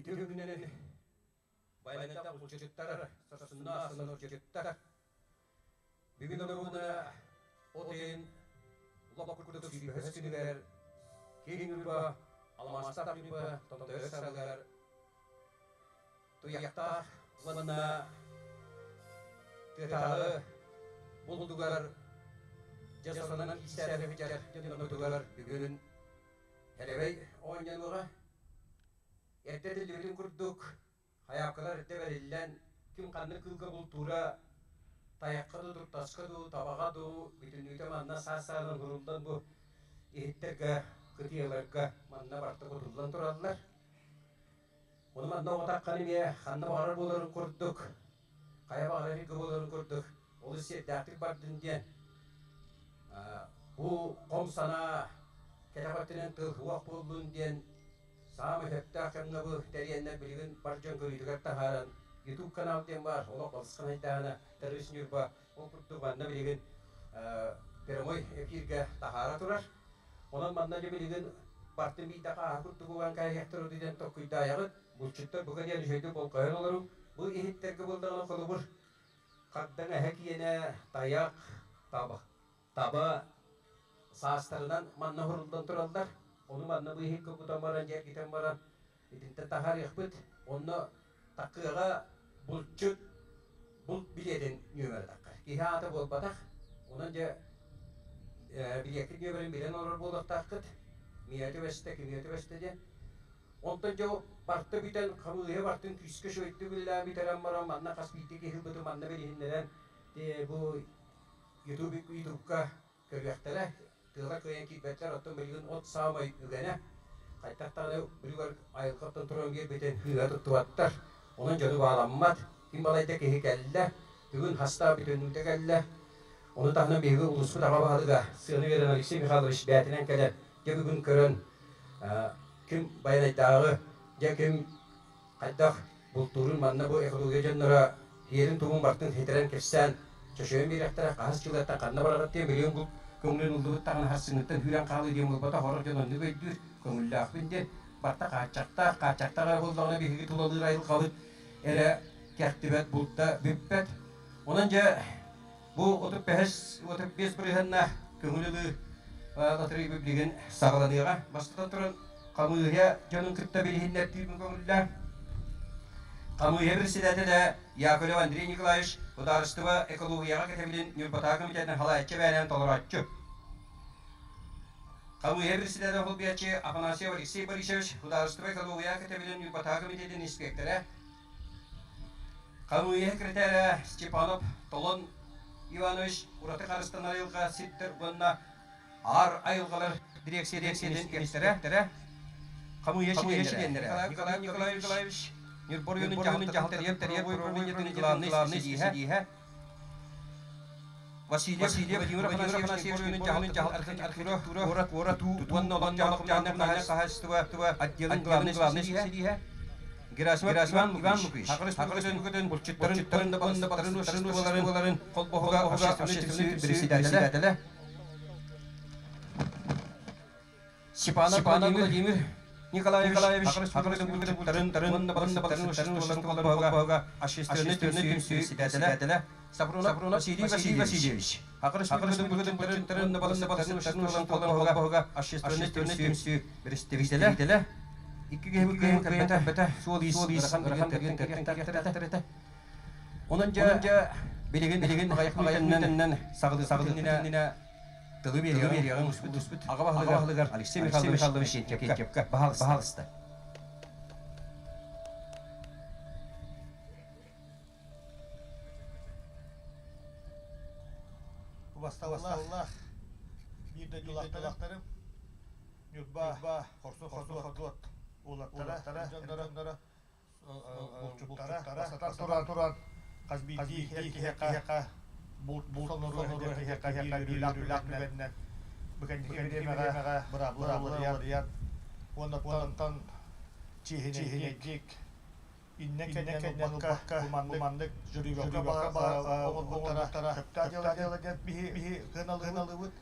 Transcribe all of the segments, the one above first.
Үтүө күнүнэн Байанайдаах булчуттар, сарсыннаах сонордьуттар. Бүгүн оруобуна от ыйын лоп курдук сүүрбэһис күнүгэр Киин Ньурба Алмаастаах Ньурба Томтойор саралыгар Туйахтаах уонна тыатааҕы булдугар дьасанан киирсээри сылдьар дьоннорбутугар бүгүн Элэбэй оонньонуоҕа. Эрдэ этиллибитин курдук, хайаапкалар эрдэ бэриллэн, ким ханнык кыылга бултуура, тайахха дуу, туртаска дуу, табаҕа дуу, бүтүннүүтэ манна саас-сааһынан суруллан бу иһиттэргэ, кытыйаларга манна барыта кутуллан тураллар. Ону манна оҕотахханы эмиэ ханна баҕарар буоларын курдук, хайа баҕарар сиргэ буоларын курдук, олус сиэрдээхтик бардын диэн бу хом санаа кэтэх өттүнэн тыл-уох буоллун диэн саамай сөптөөх кэмҥэ бу тэрийэннэр билигин бар дьон көрүүтүгэр таһааран YouTube канал диэн баар, олох балысхан айдаана Тарыыс Ньурба ол курдук манна билигин прямой эфиргэ таһаара турар. Онон манна дьэ билигин бартын биирдэ хааһы курдук уган кээһиэхтэр удуу диэн толкуйдаайаҕыт. Булчуттар бука диэн үчүгэйдик болҕойон олоруҥ. Бу иһиттэргэ буоллаҕына холобур хардаҥ эһэ киэнэ, тайах, таба, таба саастарынан манна уһуруллан тураллар. Ону манна бу иһиккэ кутан баран, дьэргитэн баран итинтэн таһаарыахпыт. Онно такыаҕа булчут булт билиэтин нүөмэрэ таххар. Киһи аата буолбатах. Онон дьэ билиэккит нүөмэрин билэн олорор буолуохтааххыт. Миэ түбэстэ, кимиэ түбэстэ диэн. Онтон дьэ барта бүтэн, хамыыһыйа бартын күүскэ үчүгэйдик үлэлээн бүтэрэн баран, манна хас биирдии киһи ылбытын манна билиһиннэрэн, бу YouTube ютубка көрүөхтэрэ. Тыалар кыайан киирбэттэр, оттон билигин от саамай үгэнэ. Хайдах даҕаны билигин айылҕаттан туран биэрбитин сыыһа туттубаттар. Онон дьону бааламмат. Ким балайда киһи кэллэ, бүгүн хастаах бүтүннүүтэ кэллэ. Ону таһынан биһиги улууспут аҕа баһылыга сыана биэрэн Алексей Михайлович бэйэтинэн кэлэн, дьэ бүгүн көрөн, ким Байанайдааҕы, дьэ ким хайдах бултуурун манна бу экология дьонноро иэрин-тугун бартын ситэрэн кэпсээн чочуйан биэриэхтэрэ, хаһыс дьылыттан ханна барарыт диэн билигин бу көҥүлүн ыллыбыт даҕаны харсыҥҥыттан сүүрэн хаалыы диэн буолбатах, сорох дьон оннук өйдүүр, көҥүллээхпин диэн барта хааччахтаах, хааччахтаах эрэ буоллаҕына биһиги тулалыыр айылҕабыт эрэ кэхтибэт, булта бүппэт. Онон дьэ бу 35 35 бырыһыаннаах көҥүл ылыы лотерея билигин саҕаланыаҕа. Бастатан туран, хамыыһыйа дьонун кытта билиһиннэрдиирбин көҥүллээн. Хамыыһыйа председателэ Яковлев Андрей Николаевич судаарыстыба экологияҕа кэтэбилин Ньурбатааҕы комитетын халаайчы бэйэлээн толорооччу. Хамыыһыйа председателэ холбуйааччы Афанасьев Алексей Борисович судаарыстыба экологияҕа кэтэбилин Ньурбатааҕы комитетын инспектора. Хамыыһыйа секретарэ Степанов Толон Иванович ураты харыстанар айылҕа сирдэр уонна аар айылҕалар дириэксийэтин инспиэктэрэ, хамыыһыйа чилиэннэрэ Николай Николаевич Ньурба оройуонун дьаһалтатын тэрийэр управлениетын главнай исписэлииһэ Васильев Владимир Афанасьевич Ньурба оройуонун дьаһалтатын архитектура, тутуу уонна олох-дьаһах хаһаайыстыба отделын главнай исписэлииһэ Герасимов Иван Лукич, Саха Республикатын булчуттарын уонна балыксыттарын холбоһуга общественнай түмсүү председателэ Степанов Владимир Николаевич, Саха Республикатын булчуттарын уонна балыксыттарын холбоһуга общественнай түмсүү председателэ Сапрунов Василий Васильевич, Саха Республикатын булчуттарын уонна балыксыттарын холбоһуга общественнай түмсүү представителэ икки киһи кыайан суол-иис ыарахан кэриэтэ. Онон дьэ билигин билигин аҕыйах саҕалыы саҕалыы тылы биэриэҕиҥ улууспут аҕа баһылыгар Алексей Михайлович Кентьевка баһаалыста. Убасталлаах биир дойдулаахтарым Ньурба хорсун хорсуот уолаттара, дьонноро, булчуттара, бастатан туран хас биирдии эр киһиэхэ булт толоруо киһиэхэ биир үөрүүлээх түгэнинэн бу кэнники бириэмэҕэ быраабыла уларыйан уонна оттон чиэһинэйдик иннэ-кэннэ ылбакка бу маннык жюрибакка оҥорбуттара сөптөөх дьыала диэн биһи сыаналыыбыт.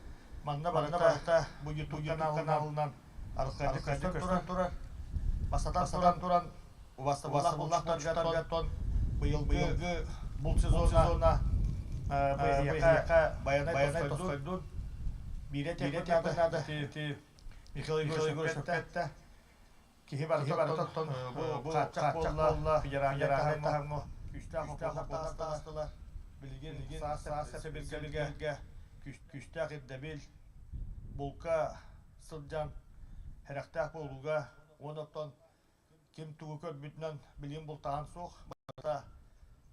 Манна барыта бу YouTube каналынан арылхайдык көстөн турар. Бастатан туран. Убастабыллаах булчуттарга быйылгы булт сезона биһиэхэ Байанай тосхойдун. Биирэ этиэхпин наада, Михаил Егорович эттэ. Киһи барыта оттон бу хааччах буолла, федеральнай таһымҥа күүстээх хокуоннар таҕыстылар. Билигин саас сэбиргэлгэ күүстээх ирдэбил, булка сылдьан сэрэхтээх буолууга уонна оттон ким тугу көрбүтүнэн билигин бултаһан суох, барыта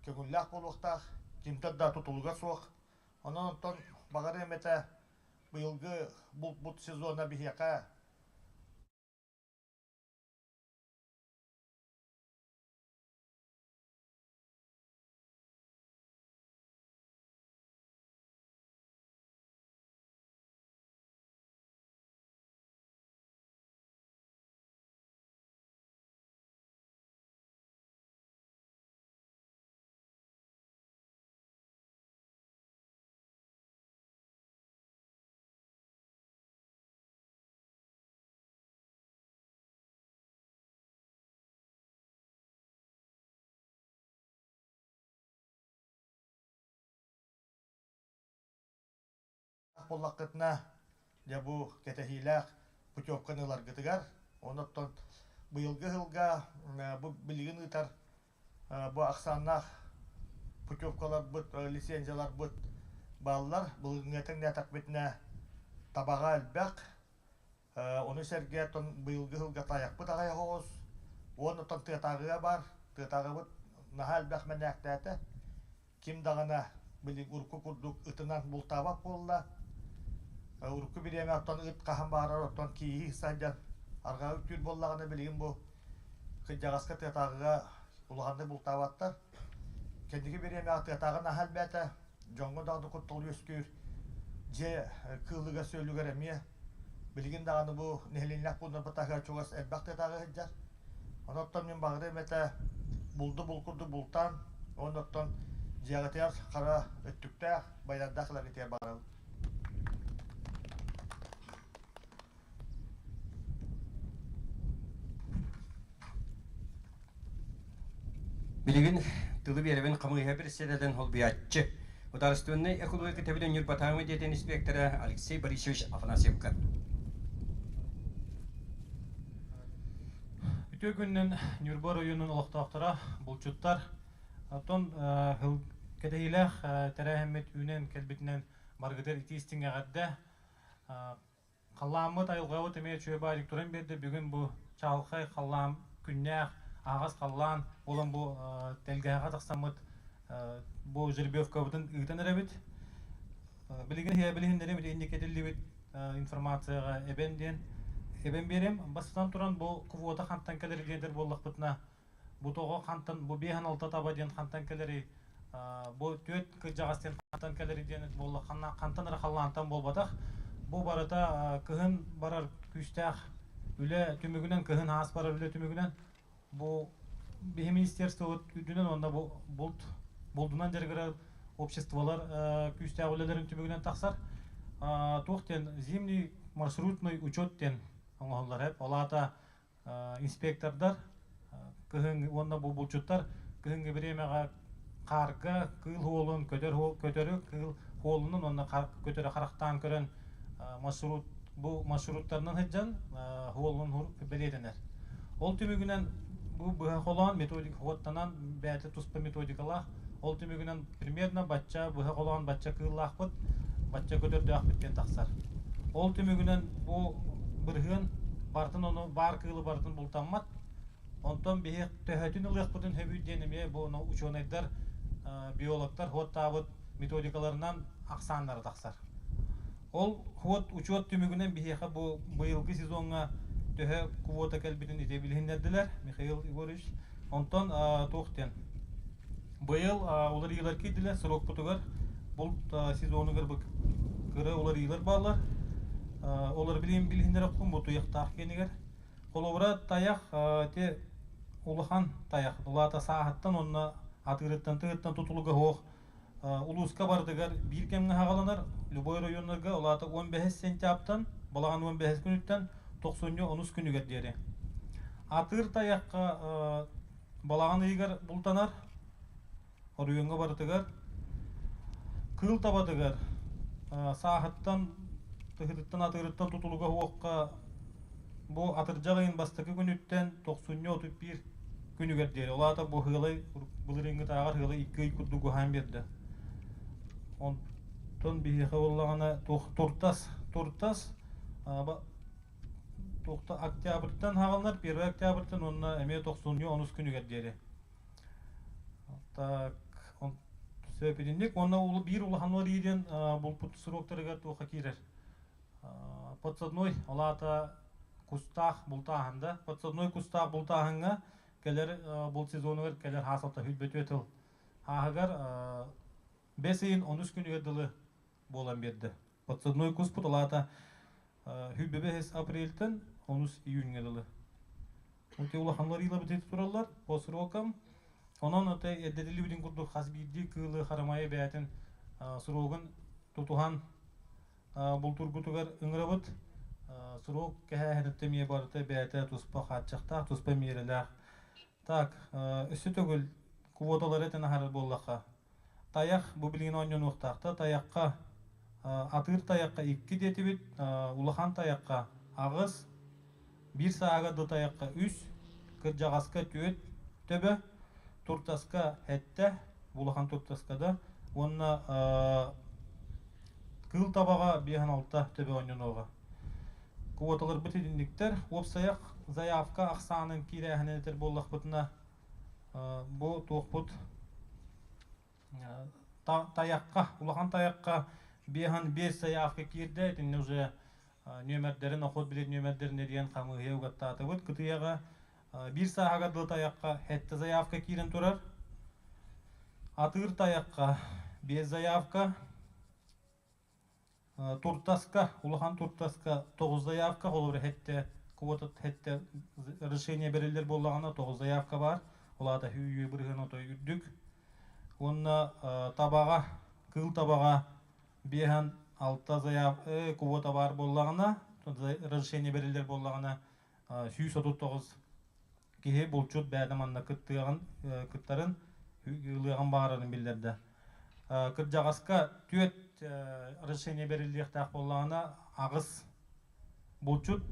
көҥүллээх буолуохтаах, кимтэн да тутулуга суох. Онон оттон баҕарыам этэ быйылгы булт сезона биһиэхэ Буоллаххытына, дьэ бу кэтэһиилээх путевканы ыларгытыгар, онон быйылгы сылга бу билигин ыытар бу ахсааннаах путевкаларбыт, лицензияларбыт бааллар. Былырыыҥҥы тэҥнээтэхпитинэ табаҕа элбэх, Ону сэргэ оттон быйылгы сылга тайахпыт аҕай оҕус уонна оттон тыатааҕыга баар. Тыатааҕыбыт наһаа элбэх мэнээктээтэ. Ким даҕаны били урукку курдук ытынан бултаабат буолла. Урукку бириэмэ оттон ыт хаһан баҕарар оттон кииһи сылдьан арҕаа үктүүр буоллаҕына билигин бу кырдьаҕаска тыатааҕыга улаханнык бултаабаттар. Кэнники бириэмэҕэ тыатааҕы наһаа элбээтэ. Дьоҥҥо даҕаны куттал үөскүүр. Дьиэ кыылыгар-сүөлүгэр эмиэ билигин даҕаны бу нэһилиэнньэлээх пууннарбыт таһыгар чугас элбэх тыатааҕы сылдьар. Онон мин баҕарыам этэ булду бул курдук бултаан, уонна оттон дьиэҕитигэр хара өттүктээх, байардаах ыларгытыгар баҕарабын. Билигин тылы биэрэбин хамыыһа председателин холбуйааччы, Государственнай экология тэбитин Ньурбатааҕы дьиэтин инспектора Алексей Борисович Афанасьевка. Үтүө күнүнэн Ньурба оройуонун олохтоохторо, булчуттар. Оттон кэтэһиилээх тэрээһиммит үүнэн кэлбитинэн баргытыр итии истиҥ эҕэрдэ. Халлааммыт, айылҕабыт эмиэ үчүгэй баайдык туран биэрдэ. Бүгүн бу чаҕылхай халлаан күннээх, аһаҕас халлаан буолан бу тэлгэһэҕэ тахсаммыт бу жеребьевкабытын ыытан эрэбит. Билигин билиһиннэрим инники этиллибит информацияҕа эбэн диэн эбэн биэриэм. Бастатан туран бу квота хантан кэлэр диэдэр буоллахпытына бу тоҕо хантан бу 5-6 таба диэн хантан кэлэрий бу түөрт кырдьаҕас диэн хантан кэлэрий диэн буолла хантан эрэ халлаантан буолбатах бу барыта кыһын барар күүстээх үлэ түмүгүнэн кыһын аас барар үлэ түмүгүнэн бу биһи министерствобыт үрдүнэн уонна бу булт булдунан дьарыгырар обществолар күүстээх үлэлэрин түмүгүнэн тахсар туох диэн зимний маршрутный учет диэн оҥоһуллар эп ол аата инспектордар кыһын уонна бу булчуттар кыһыҥҥы бириэмэҕэ хаарга кыыл хуолун көтөр көтөрү кыыл хуолунун уонна көтөрү харахтаан көрөн маршрут бу маршруттарынан сылдьан хуолун бэлиэтэнэр. Ол түмүгүнэн бу быһа холоон методика хуоттанан бэйэтэ туспа методикалаах ол түмүгүнэн примерно бачча быһа холоон бачча кыыллаахпыт бачча көтөрдөөхпүт диэн тахсар. Ол түмүгүнэн бу бырыһыан барытын ону баар кыылы барытын бултаммат. Онтон биһи төһөтүн ылыахпытын сөбүй диэн эмиэ бу учуонайдар, биологтар хуоттаабыт методикаларынан ахсааннара тахсар. Ол хуот учуот түмүгүнэн биһиэхэ бу быйылгы сезоҥҥа төһө квота кэлбитин ити билиһиннэрдилэр Михаил Егорович. Онтон туох диэн Быйыл уларыйыылар киирдилэр срокпутугар булт сезонугар кыра уларыйыылар бааллар. Олор билигин билиһиннэр бу туйахтаах киэнигэр. Холобура тайах те улахан тайах улаата сааһыттан уонна атыырыттан тыһыттан тутулуга суох улууска бардыгар биир кэмҥэ хаҕаланар любой районнарга улаата 15 сентябрьтан балаҕан 15 күнүттэн тохсунньу онус күнүгэр диэри. Атыыр тайахха. Балаҕан ыйыгар бултанар, оройуоҥҥа барытыгар. Кыыл табатыгар сааһыттан, тыһытыттан, атыырыттан тутулуга суохха бу атырдьах ыйын бастакы күнүттэн тохсунньу 31 күнүгэр диэри, ол аата бу ыалай былырыыҥҥытааҕар ыалай 2 ый курдук уһаан биэрдэ. Онтон биһиэхэ буоллаҕына туртас, туртас Туохта октябрьтан хааллар, 1 октябрьтан уонна эмиэ тохсунньу онус күнүгэр диэри. Так, сөп итинник. Уонна биир улахан уларыйыы диэн булпут сроктарыгар туохха киирэр. Подсадной, ол аата кустаах бултааһын да. Подсадной кустаах бултааһыҥҥа кэлэр булт сезонугар кэлэр хаасалта хүлбөтүө тыл. Хааһыгар бэс ыйын онус күнүгэр дылы буолан биэрдэ. Подсадной куспут ол аата 25 апрельтэн 10 июньга дылы. Онте улаханлар ыйлабыт тураллар по срокам. Онон оте эрдэтиллибитин курдук хас биирдии кыылы харамайы бэйэтин срогун тутуһан бултургутугар ыҥырабыт. Срок кэһээһиниттэ эмиэ барыта бэйэтэ туспа хааччахтаах, туспа миэрэлээх. Так, өссө төгүл квоталары этэн аһарар буоллахха, Тайах бу билигин оонньонуохтаах да тайахха атыыр тайахха икки диэтибит, улахан тайахха аҕыс, биир сааһыгар да тайахха үс, кырдьаҕаска түөрт төбө, туртаска сэттэ, улахан туртаска да уонна кыыл табаҕа биэһэн алта төбө оонньонуоҕа. Квоталарбыт итинниктэр. Уопсайах заявка ахсаанын киирээһинин этэр буоллахпытына Бу туохпут тайахха, улахан тайахха биэһэн биэс сайаавка киирдэ. Итиннэ уже нүөмэрдэрин, охот билет нүөмэрдэрин эрийэн хамыыһыйа угаттаатыбыт. Кытыйаҕа биир сааһыгар дылы тайахха сэттэ заявка киирэн турар. Атыыр тайахха биэс заявка, Туртаска, улахан туртаска тоҕус заявка, холобура сэттэ квота сэттэ разрешение бэриллэр буоллаҕына тоҕус заявка баар. Ол аата үһү бырыһыан отой үрдүк. Уонна табаҕа, кыыл табаҕа биэһэн алта заяв квота баар буоллаҕына, разрешение бэриллэр буоллаҕына 139 киһи булчут бэйэтэ манна кыттыаҕын кыттарын ылыаҕын баҕарарын биллэрдэ. Кырдьаҕаска түөрт разрешение бэриллиэхтээх буоллаҕына аҕыс булчут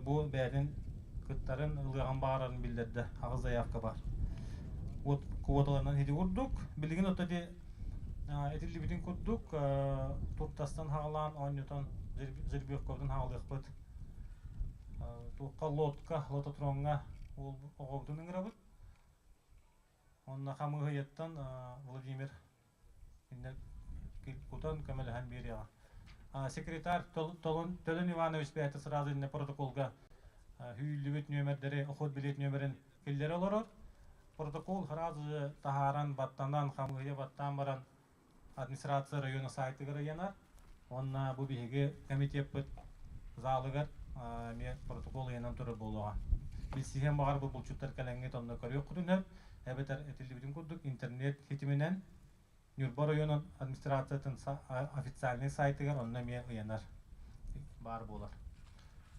бу бэйэтин кыттарын ылыаҕын баҕарарын биллэрдэ. Аҕыс заявка баар. Вот квоталарынан ити курдук. Билигин ото ити этиллибитин курдук туртастан хаҕалаан оонньотон жеребьевкабытын хаҕалыахпыт. Туохха лодка, лототроҥҥа уол оҕобутун ыҥырабыт. Онно хамыыһыйаттан Владимир кутан көмөлөһөн биэриэҕэ. Секретарь Төлөн Иванович бэйэтэ сразу иннэ протоколга һүүллүбүт нүөмэрдэри, охот билет нүөмэрин киллэрэ олорор. Протокол сразу же таһааран, баттанан, хамыыһыйа баттаан баран администрация района сайтыгар ыйанар. Уонна бу биһиги комитеппыт залыгар эмиэ протокол ыйанан турар буолуоҕа. Билсиһиэн баҕарбыт булчуттар кэлэҥҥит онно көрүөххүтүн сөп, эбэтэр этиллибитин курдук интернет ситиминэн Ньурба районун администрациятын официальнай сайтыгар онно эмиэ ыйанар баар буолар.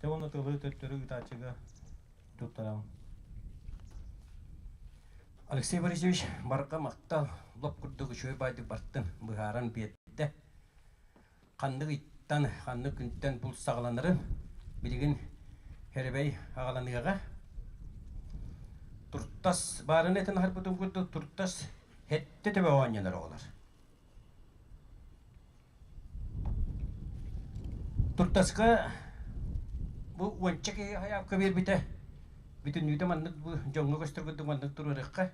Те уонна тылы төттөрү ыытааччыга туттарабын. Алексей Борисович барга махтал, лоп курдук үчүгэй баайдык бартын быһааран биэрдэ. Ханнык ыйтан, ханнык күнтэн булт саҕаланарын билигин Хэрибэй аҕаланыаҕа. Туртас баарын этин аһарбытым курдук туртас хэттэ төбө оонньонор оҕолор. Туртаска бу уонча киһи хайаапка биэрбитэ. Бүтүннүүтэ маннык бу дьоҥҥо көстөр курдук маннык туруорыахха.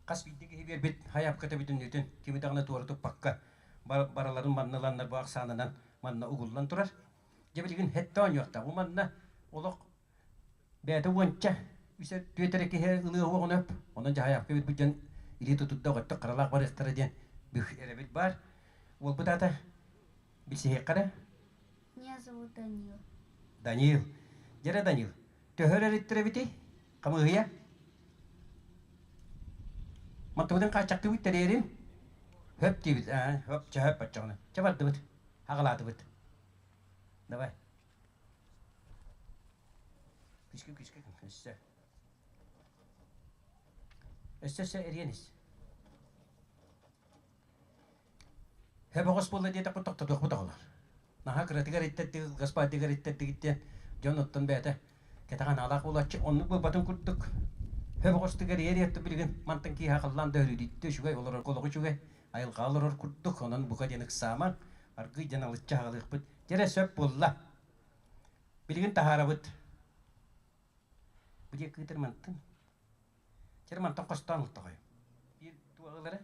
Хас биирдии киһи биэрбит хайаапката бүтүннүүтүн кими даҕаны туора туппакка барыларын манна ыланнар бу ахсаанынан манна угуллан турар. Дьэ билигин хэттэ оонньуохтаах. Бу манна олох бэйэтэ уонча үсэ түөрт эрэ киһи ылыа уоҕун өп. Онон дьаһайаапка биэрбит дьон илии тутурда өттө харалаах барыахтара диэн бүх эрэбил баар. Уолбут аата билсиһиэххэ эрэ. Меня зовут Данил. Данил. Дьэрэ Данил. Төһө эриттэр эбитий? Хамыыһыйа? Мантыбытын хааччахтыыбыт тэрийэрин? Хөп диибит. Аа, хөп, чэ хөп баччаҕына. Чэ бардыбыт. Аҕалаатыбыт. Давай. Күскэ, күскэ, өссө. Өссө өссө эриэн ис. Хөбөҕөс буолла диэтэхпит тохтотуохпут оҕолор. Наһаа кыратыгар иттэрдигит, гаспаадыгар иттэрдигит диэн дьон оттон бэйэтэ кэтэҕэ анаалаах буолааччы. Оннук буолбатын курдук хөбөҕөстүгэр иэриэттэ билигин мантан киэһэ халлаан да өрүдүттэ үчүгэй олорорго олох үчүгэй айылҕа олорор курдук онон бука диэн ыксаамаҥ аргыый диэн алычча аҕалыахпыт дьэрэ сөп буолла билигин таһаарабыт бу диэки кыытыр мантан Чэр мантан хостоон ылтаҕай. Биир туоҕалара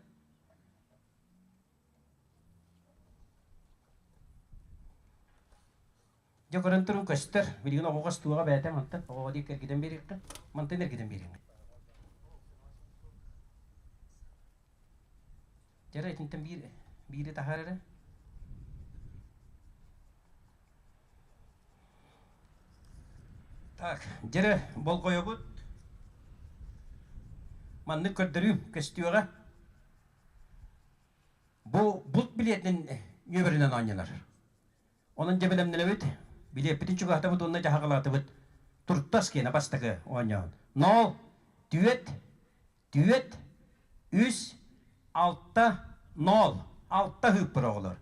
Дьэ көрөн турун көстөр. Билигин оҕоҕос туоҕа бэйэтэ мантан оҕоҕо диэки эргитэн биэриэххэ. Мантан эргитэн биэриэҥ. Дьэ итинтэн биир биири таһаар эрэ. Так, дьэрэ болҕойобут. Маннык көрдөрүүм көстүөҕэ. Бу булт билиэтин нүөмэринэн оонньонор. Онон дьэ бэлэмнэнэбит, билиэппитин чугаһатабыт уонна дьаһаҕалаатыбыт. Туртас киэнэ бастакы оонньоон. Нол, түөт, түөт, үс, алта, нол. Алта ыыппыр оҕолор.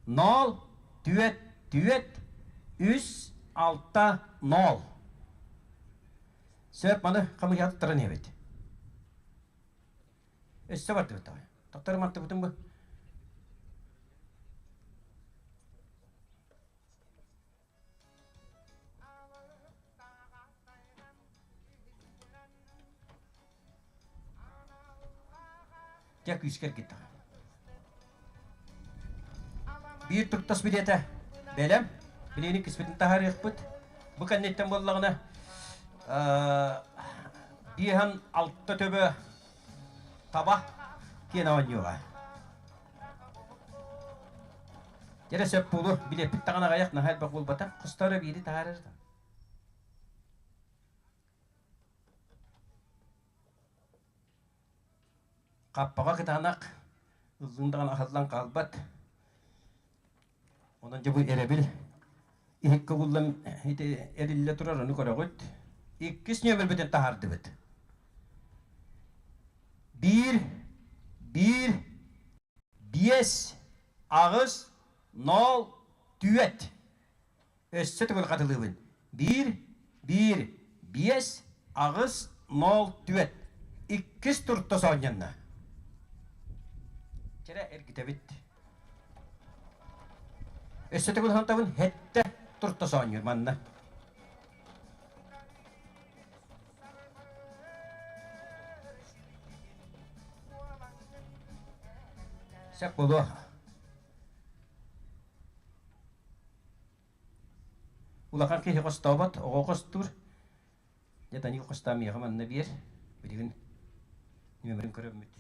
Нол, түөт, түөт, үс, алта, нол. Сөп, маны хамыйа туттаран иһэбит. Өссө бардыбыт даҕаны. Тохтор мантыбытын бу. Дьэ күүскэ эргиттэҕэ. Биир туртас билиэтэ бэлэм. Билиэни киспитин таһаарыахпыт. Бу кэнниттэн буоллаҕына биэһэн алта төбө таба киэн оонньууга. Дьэрэ сөп буолуо, билиэппит даҕаны аҕыйах наһаа элбэх буолбатах, хосторо биири таһаарар да. Хаппаҕа кытаанах, ыллыын даҕаны аһыллан хаалбат. Онон дьэ бу эрэбил иһиккэ угуллан ити эриллэ турар, ону көрөҕүт. Иккис нүөмэрбитин таһаардыбыт. Биир, биир, биэс, аҕыс, нол, түөт. Өссө төгүл хатылыыбын. Биир, биир, биэс, аҕыс, нол, түөт. Иккис туртас оонньонно. Чэрэ эргитэбит. Өссө төгүл хантабын һэттэ туртас оонньуур манна. Сөп буолуо. Улахан киһи хостообот, оҕо хостуур. Дьэ, Данил хостоон миэхэ манна биэр. Билигин нүөмэрин көрөммүт.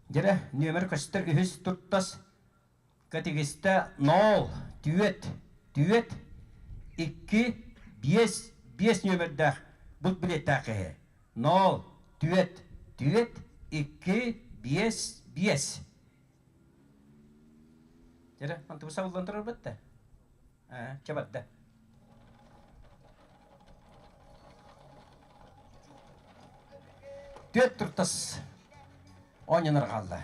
Дьэрэ, нүөмэр көстөр үһүс туртас категиста нол, түөт, түөт, икки, биэс, биэс нүөмэрдээх бут билиэттээх киһи. Нол, түөт, түөт, икки, биэс, биэс. Дьэрэ, онтубу сабыллан турар бытта. Аа, чэ барда. Түөт туртас оонньонор хаалла.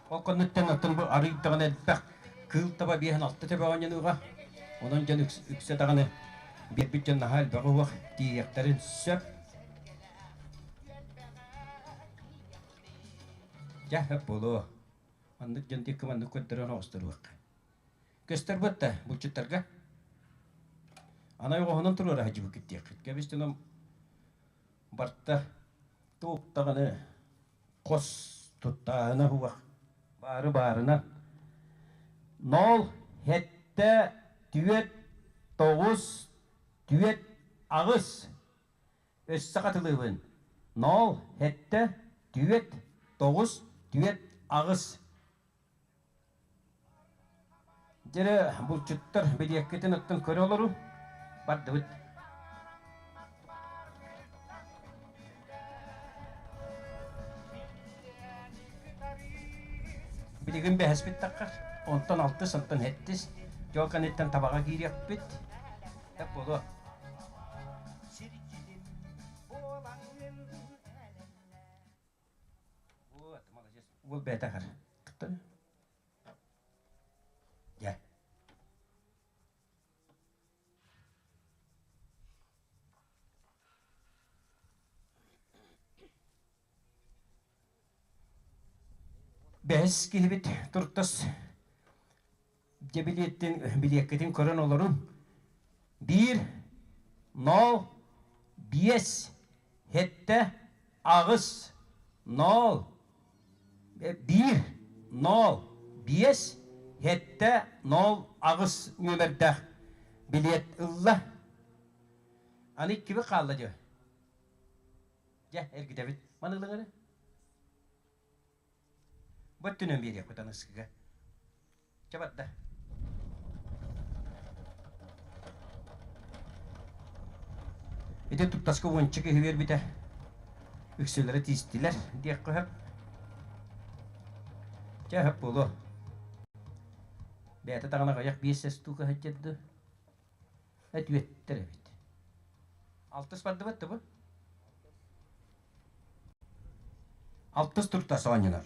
Ол коннуттан оттон бу арый даҕаны элбэх кыыл таба биэһин алта төбө оонньонууга. Онон дьон үксэ даҕаны биэрбит дьон наһаа элбэҕи уох тиийиэхтэрин сөп. Дьэ, сөп буолуо. Маннык дьон диэки маннык көрдөрөн оҕустуруохха. Көстөр бытта булчуттарга. Анай оҕоһунан туруора сылдьыбыккыт диэххит. Кэбис дьоном барта туох даҕаны хос туттааһына уһуох баары баарынан. Нол, хэттэ, түөт, тоҕус, түөт, аҕыс. Өссө хатылыыбын. Нол, хэттэ, түөт, тоҕус, түөт, аҕыс. Дьэрэ булчуттар билиэккитин оттон көрө олору бардыбыт. Билигин бэһэспит таххар, онтон алтыс, онтон сэттис, дьол кэнниттэн табаҕа киириэхпит. Сөп буолуо. Вот, молодец. Уол бэйэтэ аһар. Туттар. Дьэ. Бэһис киһибит туртас дьэ билиэттин билиэккитин көрөн олорун. Биир, нол, биэс, сэттэ, аҕыс, нол, биир, нол, биэс, сэттэ, нол, аҕыс нүөмэрдээх билиэт ылла. Аны иккибит хаалла дьэ. Дьэ, эргитэбит. Маны ылыҥ эрэ. Бу өттүнэн биэриэхпит аныскыга. Чэ барда. Ити туттаска уонча киһи биэрбитэ. Үксүлэрэ тиистилэр диэххэ сөп. Чэ, сөп буолуо. Бэйэтэ даҕаны аҕыйах биэс штука сылдьар дуу. Эт үөттэр эбит. Алтыс бардыбыт да бу? Алтыс туртас оонньонор.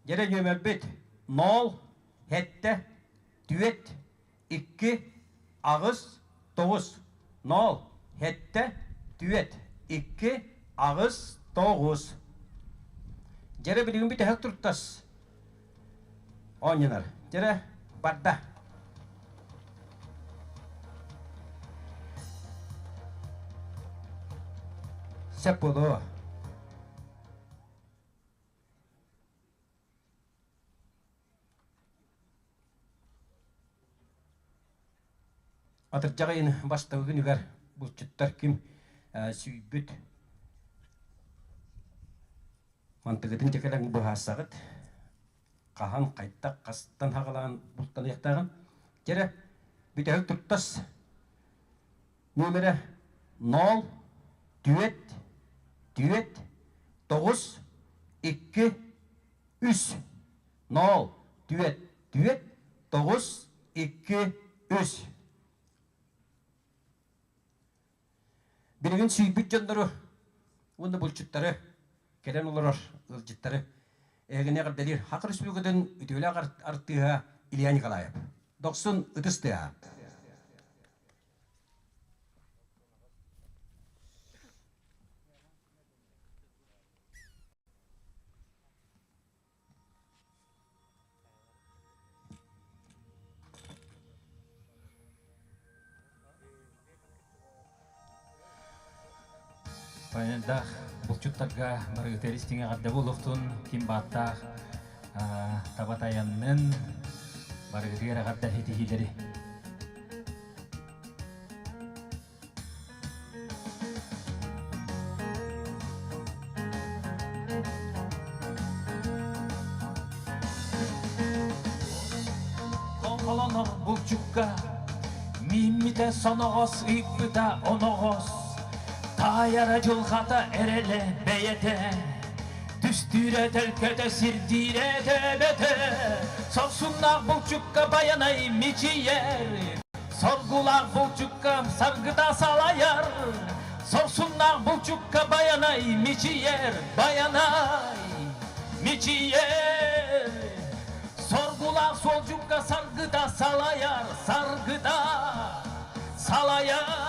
Дьэрэ нүөмэрбит нол, сэттэ, түөрт, икки, аҕыс, тоҕус. Нол, сэттэ, түөрт, икки, аҕыс, тоҕус. Дьэрэ билигин бүтэһик туртас оонньонор. Дьэрэ барда. Сөп буолуо. Атырдьах ыйын бастакы күнүгэр булчуттар ким сүүйбүт мантыгытын дьэ кэлэн быһаарсаҕыт. Хаһан, хайдах, хастан хаҕалаан бултаныахтааҕын. Дьэрэ, бүтэһик туртас нүөмэрэ нол, түөрт, түөрт, тоҕус, икки, үс. Нол, түөрт, түөрт, тоҕус, икки, үс. Билигин сүүйбүт дьоннору уонна булчуттары, кэлэн олорор ыалдьыттары эһигини эҕэрдэлиир Саха Республикатын үтүөлээх артыыһа Илья Николаев. Дохсун ытыс тыаһа. Панельдаах булчуттарга барыгытыгар истиҥ эҕэрдэ буолуохтун, ким бааттаах таба тайаннын, барыгытыгар эҕэрдэ ситиһиилэри. Хоҥхолонор булчукка мииммитэ соноҕос ыйыппыта оноҕос таайара дьылҕата эрэлэ бэйэтэ түстүүрэ төлкөтө сирдиирэ төбөтө сорсуннаах булчукка байанай мичийэр Соргулаах булчукка саргыта салайар, Сорсуннаах булчукка байанай мичийэр, байанай мичийэр. Соргулаах суолдьукка саргыта салайар, саргыта салайар.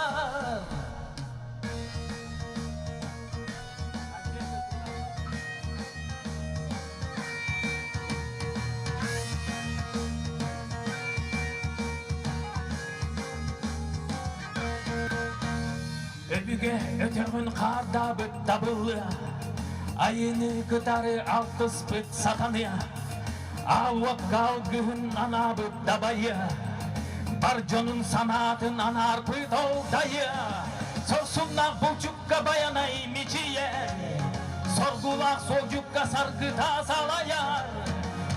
Өбүгэ өтөҕүн хаардаабыт табыллыа, айыны кытары алтыспыт сатаныа, аал уокка алгыһын анаабыт дабайыа, бар дьонун санаатын анаарбыт олдайыа, сорсуннаах булчукка байанай мичийэр, соргулаах суолдьукка саргыта салайар,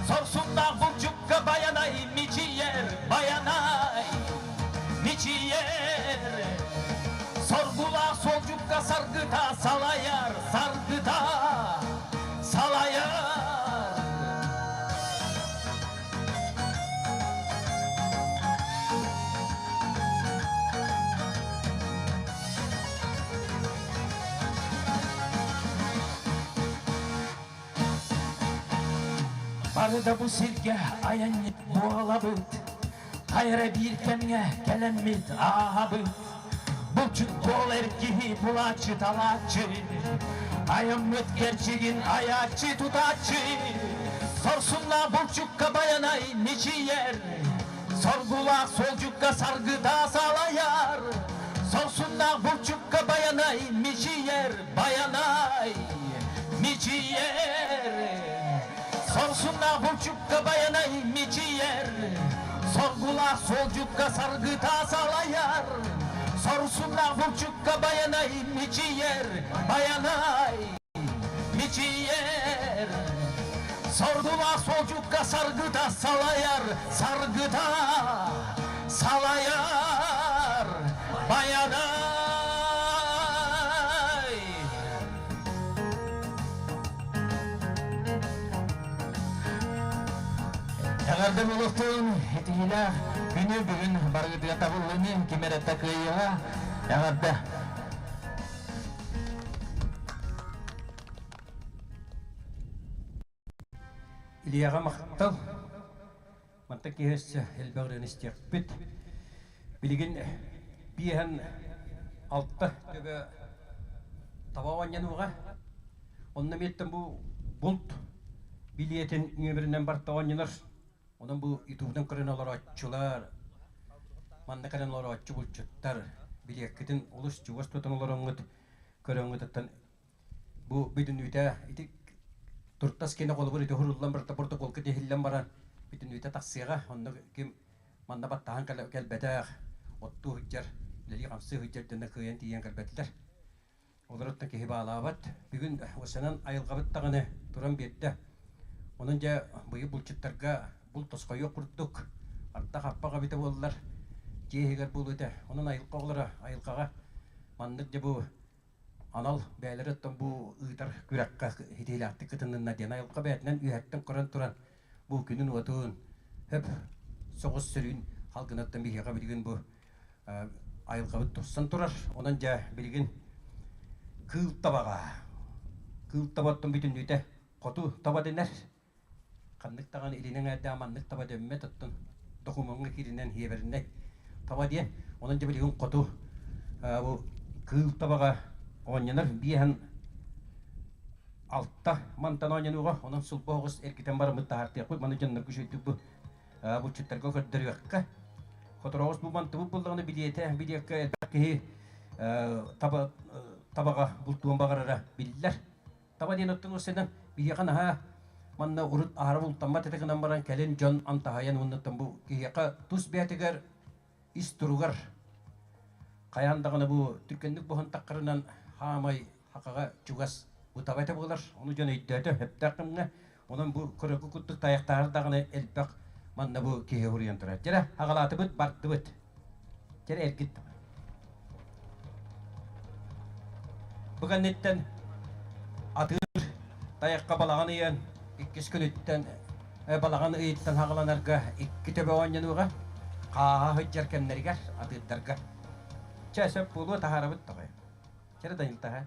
сорсуннаах булчукка байанай мичийэр, байанай мичийэр, соргулаах суолдьукка саргыта салайар, саргыта салайар. Бары да бу сиргэ айанньыт буолабыт, хайа эрэ биир кэмҥэ кэлэммит ааһабыт. Булчут буол эр киһи булааччы талааччы, айаммыт кэрчигин айааччы тутааччы. Сорсуннаах булчукка байанай мичийэр, соргулаах суолдьукка саргыта салайар. Сорсуннаах булчукка байанай мичийэр, байанай мичийэр. Сорсуннаах булчукка байанай мичийэр, соргулаах суолдьукка саргыта салайар. Сорсуннаах булчукка байанай мичийэр, байанай мичийэр. Соргулаах суолдьукка саргыта салайар, саргыта салайар, байанай. Эҕэрдэ буолуохтун итиилээх күнү бүгүн барыгытыгар табыллыны ким эрэ такыйыаҕа эҕэрдэ. Ильяҕа махтал. Мантан киһи өссө элбэх ырыаны истиэхпит. Билигин биэһэн алта төбө таба оонньонуоҕа. Онно миэттэн бу булт билиэтин нүөмэринэн барта оонньонор. Онон бу ютубунан көрөн олорооччулар, манна кэлэн олорооччу булчуттар билиэккитин олус чугас тутан олороҥҥут, көрөҥҥүтүттэн Бу бүтүннүүтэ ити туртас киэнэ холобур ити уһуруллан барыта протоколга тиһиллэн баран бүтүннүүтэ тахсыаҕа. Онно ким манна баттаһан кэлбэтэх, оттуу сылдьар, үлэлии-хамсыы сылдьар дьонно кыайан тиийэн кэлбэтилэр. Олороттон киһи баалаабат. Бүгүн осанан айылҕабыт даҕаны туран биэрдэ. Онон дьэ быйыл булчуттарга булт тосхойуох курдук ардах аппах эбитэ буоллар дьиэ иһигэр буолуо этэ. Онон айылҕа оҕолоро айылҕаҕа маннык дьэ бу анал бэйэлэрэ оттон бу ыытар күрэххэ ситиһиилээхтик кытыннынна диэн айылҕа бэйэтинэн үөһэттэн көрөн туран бу күнүн-уотун хөп соҕус сөрүүн халгынаттан биһиэхэ билигин бу айылҕабыт тупсан турар. Онон дьэ билигин кыыл табаҕа кыыл табаттан бүтүннүүтэ хоту таба дэнэр. Ханнык даҕаны илин эҥээрдээх маннык таба дөммөт оттон докумуоҥҥа кииринэн хиэбэринэй таба диэн. Онон дьэ билигин хоту бу кыыл табаҕа оонньонор биэһэн алта мантан оонньонууга онон сулба оҕус эргитэн бараммыт таһаартыахпыт маны дьоннорго үчүгэйдик бу булчуттарга көрдөрүөххэ хотороҕус бу мантыбыт буллаҕына билиэтэ билиэккэ элбэх киһи таба табаҕа бултуон баҕарара биллэр. Таба диэн оттон уссайдан биһиэхэ наһаа манна урут аһара бултаммат этэ гынан баран кэлин дьон амтаһайан уоннаттан бу киһиэхэ тус бэйэтигэр ис туругар хайаан даҕаны бу түргэнник буһан таххарынан хаамай хахаҕа чугас бу таба этэ буолар. Ону дьон өйдөөтө сөптөөх кэмҥэ. Онон бу көрөргө курдук тайахтаһар даҕаны элбэх манна бу киһи уруйан турар. Дьэрэ аҕалаатыбыт, бардыбыт. Дьэрэ эргит. Бу кэнниттэн атыыр тайахха балаҕан ыйан иккис күнүттэн балаҕан ыйыттан хаҕаланарга икки төбө оонньонуоҕа хааһа сылдьар кэмнэригэр атыырдарга. Чэ, сөп буолуо таһаарабыт тоҕой. Чэрэ Данил таһа.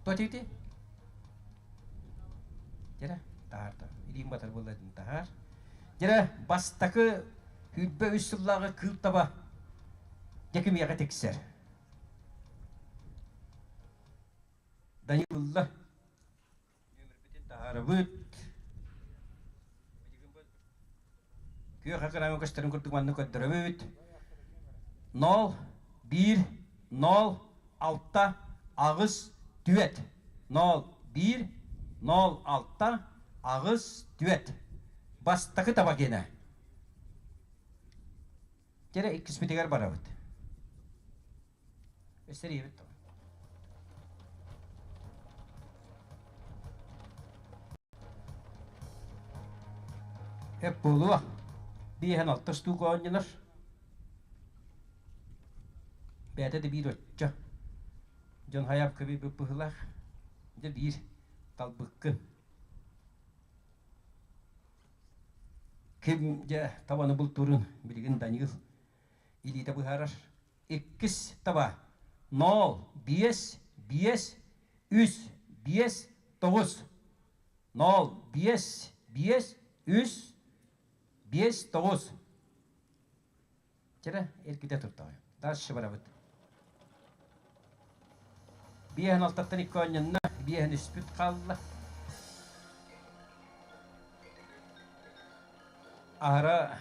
Тотити? Дьэрэ, таһаарда. Илиим батар буолла таһаар. Дьэрэ, бастакы 23 сыллааҕы кыыл таба дьэ кимиэхэ тиксэр? Данил ылла. Нүөмэрбитин таһаарабыт. Күөх экраҥҥа көстөрүн курдук манна көрдөрөбүт. 0, 1, 0, 6, 8, 4. 0, 1, 0, 6, 8, 4. Бастакы таба гиэнэ. Дьэрэ иккиспитигэр барабыт. Өссө таба. Эп буолуо. Биэһэн алта штука оонньонор. Бэйэтэ да биир оччо. Дьон хайаап көбүй быһыылаах. Дьэ биир талбыккын. Ким дьэ табаны бултуурун билигин Данил илиитэ быһаарар. Иккис таба 0, 5, 5, 3, 5, 9. Нол, биэс, биэс, үс, биэс, тоҕус. Чэрэ, эргитэ турдаҕай. Дальше барабыт. Биэһин алтаттан икки оонньонно, биэһин үспүт хаалла. Аһара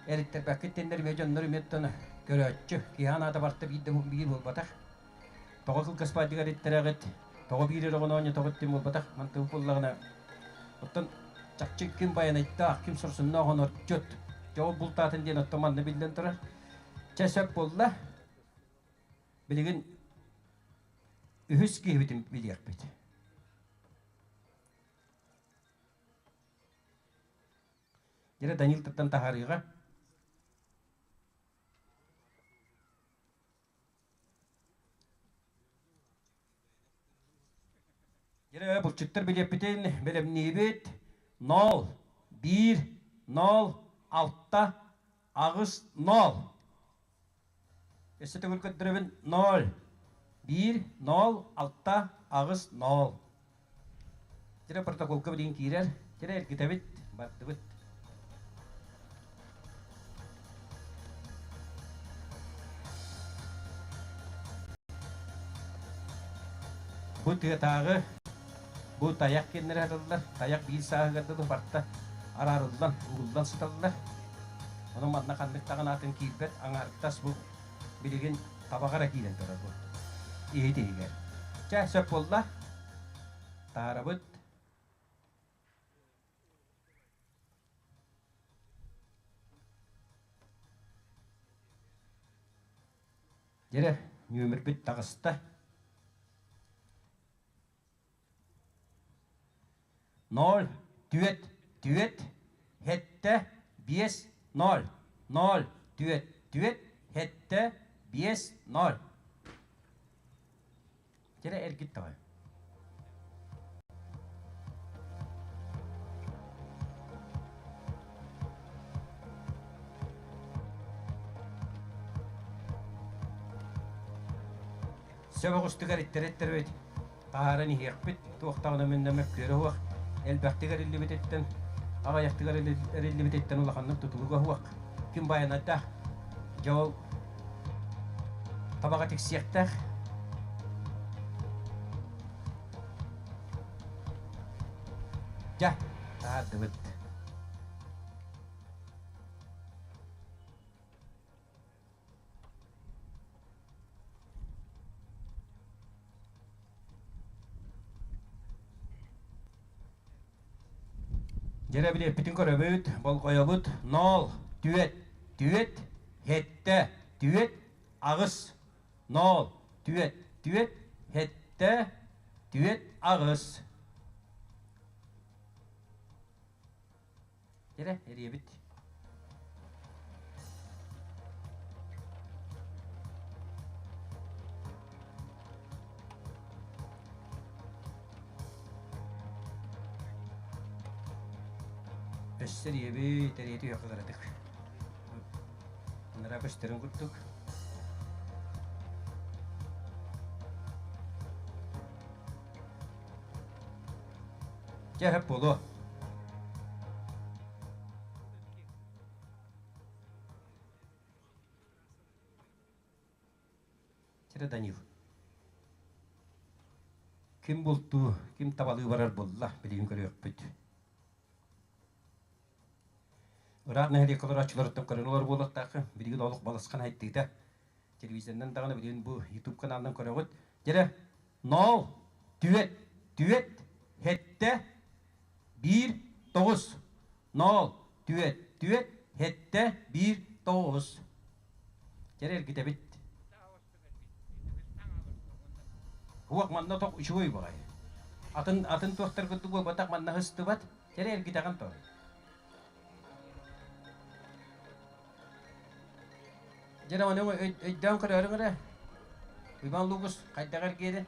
эриттэрбэккит теннер эмиэ дьоннор эмиэттэн көрөөччү. Киһи анаата барта биир да биир буолбатах. Тоҕо кылгас баадьыгар иттэрэҕит, тоҕо биир эрэ оҕону оонньотоҕут диэн буолбатах. Мантыбыт буоллаҕына, оттон чахчы ким байанайдаах, ким сорсуннаах онорчут, дьэ ол бултаатын диэн оттон манна биллэн турар. Чэ сөп буолла. Билигин үһүс киһибитин билиэхпит. Дьэ Данил тыттан таһаарыыга. Дьэ, булчуттар билиэппитин бэлэмниибит. Нол, биир, нол, алта, аҕыс, нол. Өссө төгүл көрдөрөбүн. Ноль, биир, нол, алта, аҕыс, нол. Дьэ, протоколга билигин киирэр. Дьэ, эргитэбит, бардыбыт. Бу тыатааҕы, бу тайах киэннэрэ сыталлар. Тайах биир сааһыгар дылы барта араарыллан, угуллан сыталлар. Онон манна ханнык даҕаны атын киирбэт, аҥаардас бу билигин табаҕа эрэ киирэн турар бу иһит иһигэр. Чэ, сөп буолла. Таһаарабыт. Дьэрэ, нүөмэрбит таҕыста. Ноль, түөрт, түөрт, сэттэ, биэс, ноль, ноль, түөрт, түөрт, сэттэ, биэс, ноль. Дьэрэ эргит даҕай. Сөп оҕустугар иттэрэ-иттэрбит таһааран иһиэхпит, туох даҕаны мэннэ мөккүөрэ суох, элбэхтик эриллибититтэн, аҕыйахтык эриллибититтэн улаханнык тутулуга суох. Ким байанайдаах, дьэ ол табаҕа тиксиэхтээх. Дьэ, таһаардыбыт. Дьэрэ билиэппитин көрөбүт, болҕойобут. Нол, түөрт, түөрт, сэттэ, түөрт, аҕыс. Нол, түөрт, түөрт, сэттэ, түөрт, аҕыс. Эрэ, эрийэбит. Өссө эрийэбит, эрийэ түһүөххэ кыратык. Анараа көстөрүн курдук. Дьэ, сөп буолуо. Чэрэ Данил. Ким бултуу, ким табалыы барар буолла, билигин көрүөхпүт. Ыраах нэһилиэк олорооччуларыттан көрөн олор буолуохтааххын. Билигин олох балысхан хайдыыта. Телевизорынан даҕаны билигин бу YouTube каналынан көрөҕүт. Дьэрэ, нол, түөрт, түөрт, сэттэ, биир, тоҕус. Нол, түөрт, түөрт, сэттэ, биир, тоҕус. Дьэрэ эргитэбит. Уох манна тох үчүгэй баҕайы. Атын атын туохтар курдук буолбатах манна сыстыбат. Дьэрэ эргитэҕин тоҕо. Дьэ ону өйдөөн көрөөрүҥ эрэ. Иван Лугус хайдах эргиэрин?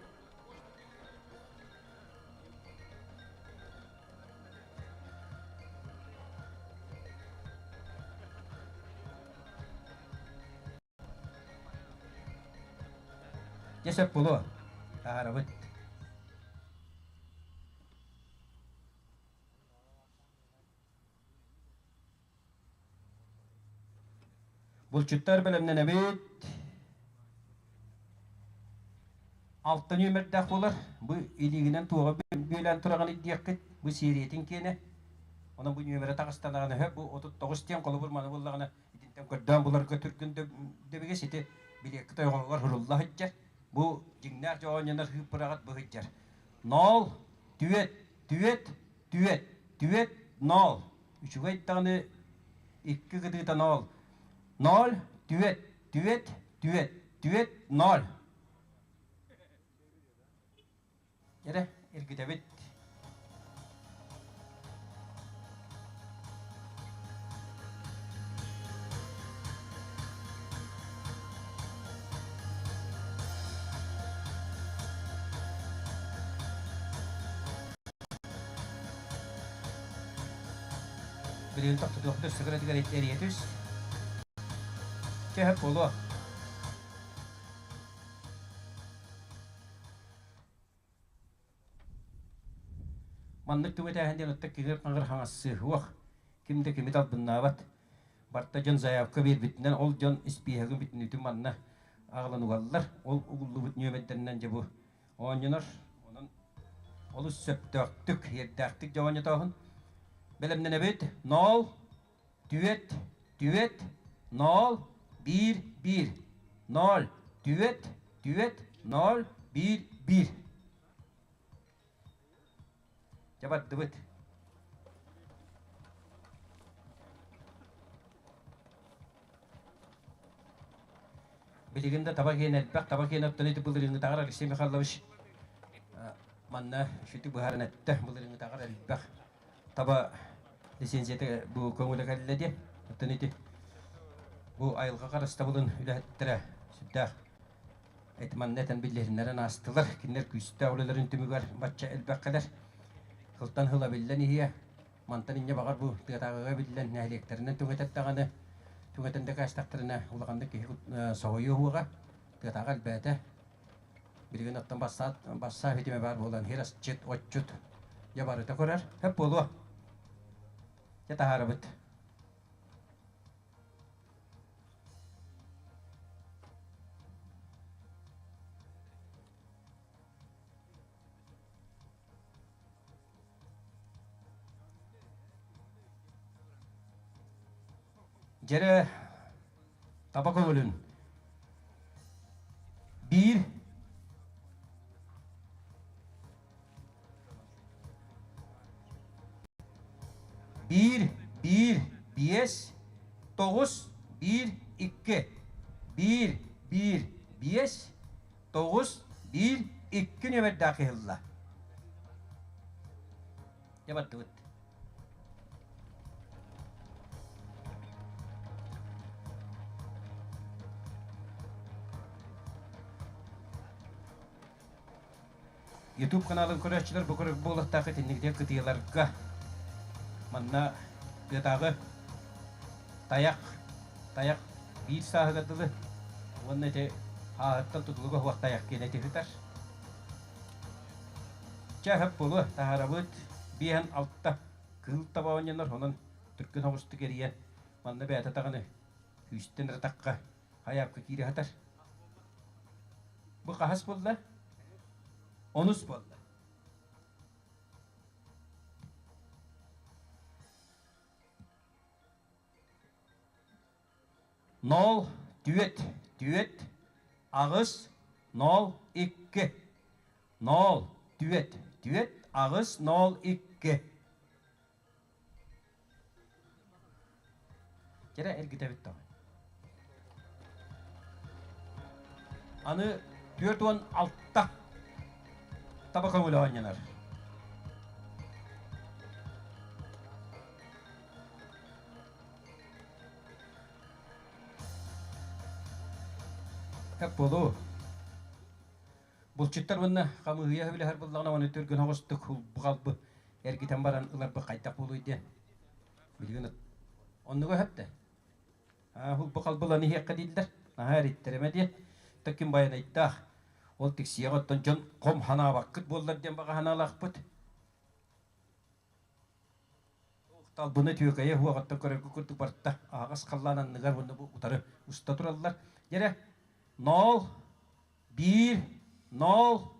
Дьэ сөп буолуо. Таһаарабыт. Булчуттар бэлэмнэнэбит. Алта нүөмэрдээх буолар. Бу илиигинэн туоҕа бүөлээн тураҕын диэххит. Бу сиэриэтин киэнэ. Онон бу нүөмэрэ таҕыстанаҕына өһө бу 39 диэн холобур маны буллаҕына итинтэн көрдөөн буларга түргэн дөбүгэ сити билиэккэ тойҕоҕор хурулла сылдьар. Бу дьиҥнээх дьоҕонньонор хыыппыраҕат бу сылдьар. Ноол, түөт, түөт, түөт, түөт, ноол. Үчүгэй даҕаны икки кытыыта ноол. Ноль, түөт, түөт, түөт, түөт, ноль. Эрэ, эргитэбит. Билигин тохтотуохтур сыгыратыгар эрийэ түс. Чэ, буолуо. Маннык түгэтээһин диэн оттон киҥир-хаҥыр хаҥассыһыах, ким да кими талбыннаабат. Барта дьон заявка биэрбитинэн ол дьон испииһэгин бүтүннүүтүн манна аҕалан угаллар. Ол угуллубут нүөмэрдэринэн дьэ бу оонньонор. Онон олус сөптөөхтүк, иэрдээхтик дьэ оонньотооһун. Бэлэмнэнэбит. Ноол, түөт, түөт, ноол, биир, биир. Ноль, түөт, түөт, ноль, биир, биир. Дьэ бардыбыт. Билигин да таба киэн элбэх, таба киэн оттон ити былырыыҥҥытааҕар Алексей Михайлович манна сүтүк быһааран эттэ, былырыыҥҥытааҕар элбэх таба лицензията бу көҥүлэ кэллэ диэн. Оттон ити бу айылҕа харыстабылын үлэһиттэрэ сүрдээх эти манна этэн биллиһиннэрэн аастылар. Кинилэр күүстээх үлэлэрин түмүгэр бачча элбэх кэлэр. Сылтан сыл эбиллэн иһиэ. Мантан инньэ баҕар бу тыатааҕыга биллэн нэһилиэктэринэн түҥэтэр даҕаны, түҥэтэн да кээстэхтэринэ улаханнык киһи соһуйуо уоҕа. Тыатааҕы элбээтэ. Билигин оттон бассаат бассаап ситимэ баар буолан хир асчыт, отчут дьэ барыта көрөр. Хөп буолуо. Дьэ таһаарабыт. Дьэрэ таба көҥүлүн биир биир биир биэс тоҕус биир икки биир биир биэс тоҕус биир икки нүөмэрдээх иһилла. Дьэ бардыбыт. YouTube каналын көрөөччүлэр бу көрөр буолуохтаах итинник кытыйаларга манна тыатааҕы тайах тайах биир сааһыгар дылы уонна ити ааһыттан тутулуга суох тайах киэнэ ити сытар. Чэ, сөп буолуо, таһаарабыт биэһэн алта кыыл таба оонньонор, онон түргэн соҕустук эрийэн манна бэйэтэ даҕаны күүстэн ырытахха хайаапка киирэ сытар. Бу хаһыс буолла? Онус буолла. Нол, түөт, түөт, аҕыс, нол, икки. Нол, түөт, түөт, аҕыс, нол, икки. Кэрэ эргитэбит даҕаны. Аны 46 таба көҥүлэ оонньонор. Как буолуу. Булчуттар уонна хамыыһыйа үлэһэр буллаҕына уонна түргэн оҕустук булбу эргитэн баран ыларбыт хайдах буолуй диэн. Билигин оннуга өһөптө. Бу халбыланы иһиэххэ дииллэр. Наһаа эриттэримэ диэн. Таким байанайдаах. Ол тиксиэҕэ оттон дьон хом ханаабаккыт буоллар диэн баҕа санаалаахпыт. Талбыны түөкэйэ уоҕуттан көрөргө курдук барта аһаҕас халлаан анныгар уонна бу утары уста тураллар. Дьэрэ, 0, 1, 0,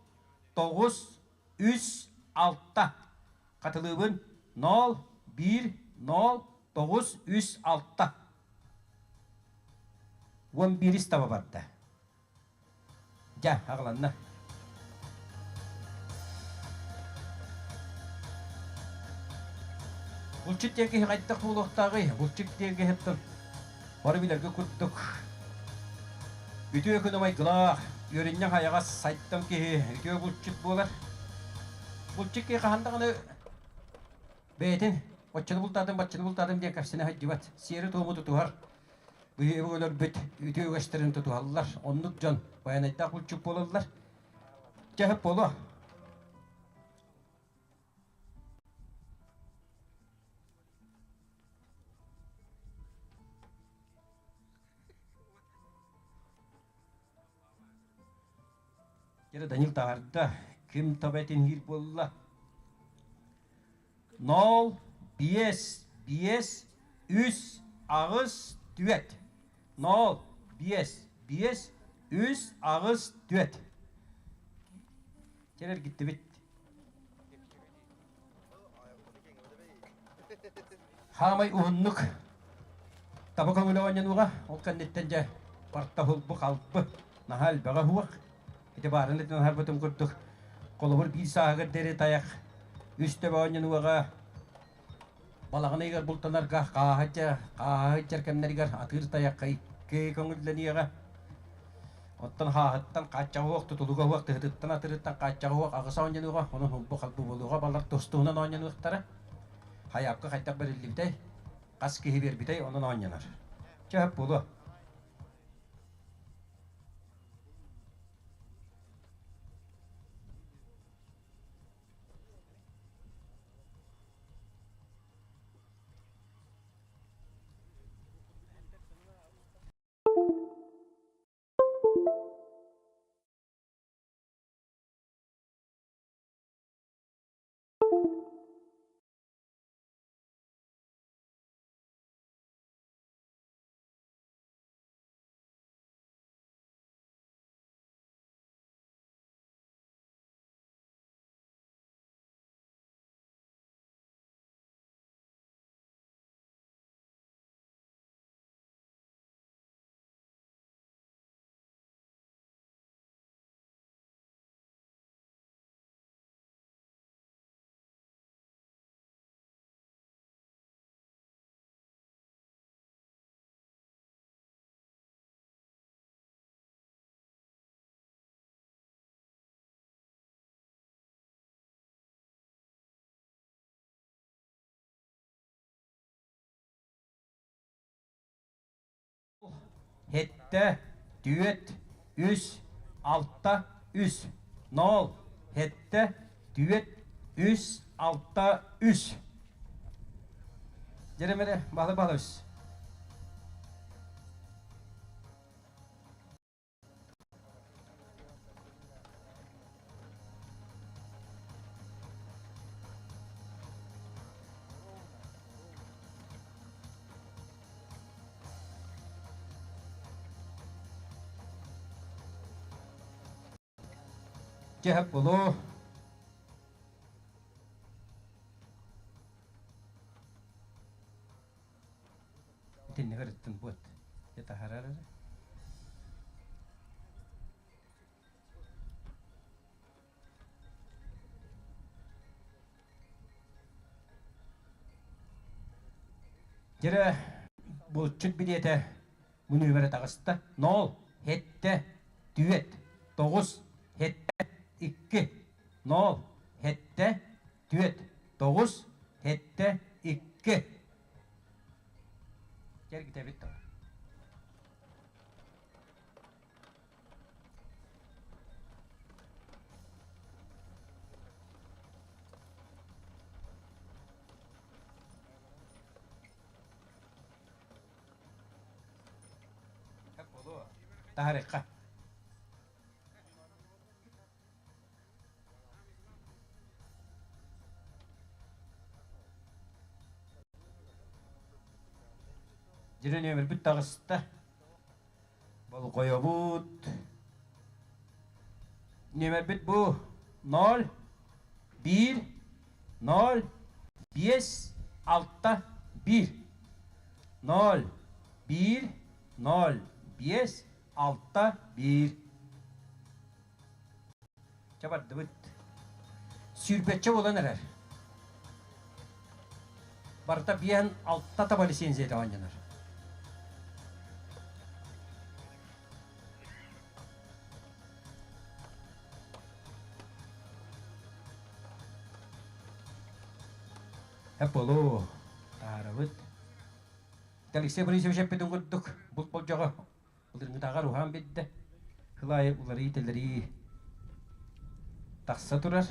9, 3, 6. Хатылыыбын 0, 1, 0, 9, 3, 6. 11 таба барда. Дьэ, аҕаланна. Булчут диэн киһи хайдах буолуохтааҕый? Булчут диэн киһиттэн бары билэргэ курдук үтүө күн майгылаах, үөрүнньэх айаҕас сайдам киһи үтүө булчут буолар. Булчут киһи хаһан даҕаны бэйэтин оччону бултаатым, баччаны бултаатым диэн кэпсэнэ сылдьыбат. Сиэри-туому тутуһар, Быйыл өлөрбүт үтүө үгэстэрин тутуһаллар. Оннук дьон байанайдаах булчут буолаллар. Дьэ, буолуо. Дьэ, Данил таһаарда. Ким таба этин буолла? 0, 5, 5, 3, 8, 4. 0, 5, 5, 3, 8, 4. Кэлэр гиттибит. Хаамай уһуннук таба көҥүлэ оонньонуоҕа, ол кэнниттэн дьэ парта һулбу халбы наһаа элбэҕэ уһуох. Ити баарын этин аһарбытым курдук, холобур биир сааһыгар диэри тайах үс төбө оонньонуоҕа, балаҕан ыйыгар бултанарга хааһы хааһы кэмнэригэр атыыр тайахха икки көҥүллэниэҕэ. Оттон хааһыттан хааччаҕа уох, тутулуга уох, тыһытыттан атырыттан хааччаҕа уох аҕыс оонньонуоҕа, онон һулбу-халбы буолуоҕа, балар тустуунан оонньонуохтара. Хайаапка хайдах бэриллибитэй, хас киһи биэрбитэй, онон оонньонор. Чэ, буолуо. Хеттэ, түөт, үс, алта, үс. Нол, хеттэ, түөт, үс, алта, үс. Дьэрэмэрэ, балы балы үс. Дьэ, булуу. Итиннигэр ыттын буот. Таһарар эрэ. Дьэрэ булчут билиэтэ бу нүөмэрэ таҕыста. Нол, хеттэ, түөт, тоҕус, хеттэ, икки. Нол, хеттэ, түөт, тоҕус, хеттэ, икки. Кэргитэбит то. Таһарыкка. Дьире нөмірбіт таҕыста. Болҕойобут. Нөмірбит бу 0 1 0 5 6 1 0 1 0 5 6 1 Чэ бардыбыт. Сүүрбэччэ буолан эрэр. Барыта биэһэн алта таба лицензията оонньонор. Эполу таарабыт. Алексей Борисович эппитин курдук булт болдьоҕо Былырыҥҥытааҕар уһаан биэрдэ. Сыл аайы уларыйыы-тэлэрии тахса турар.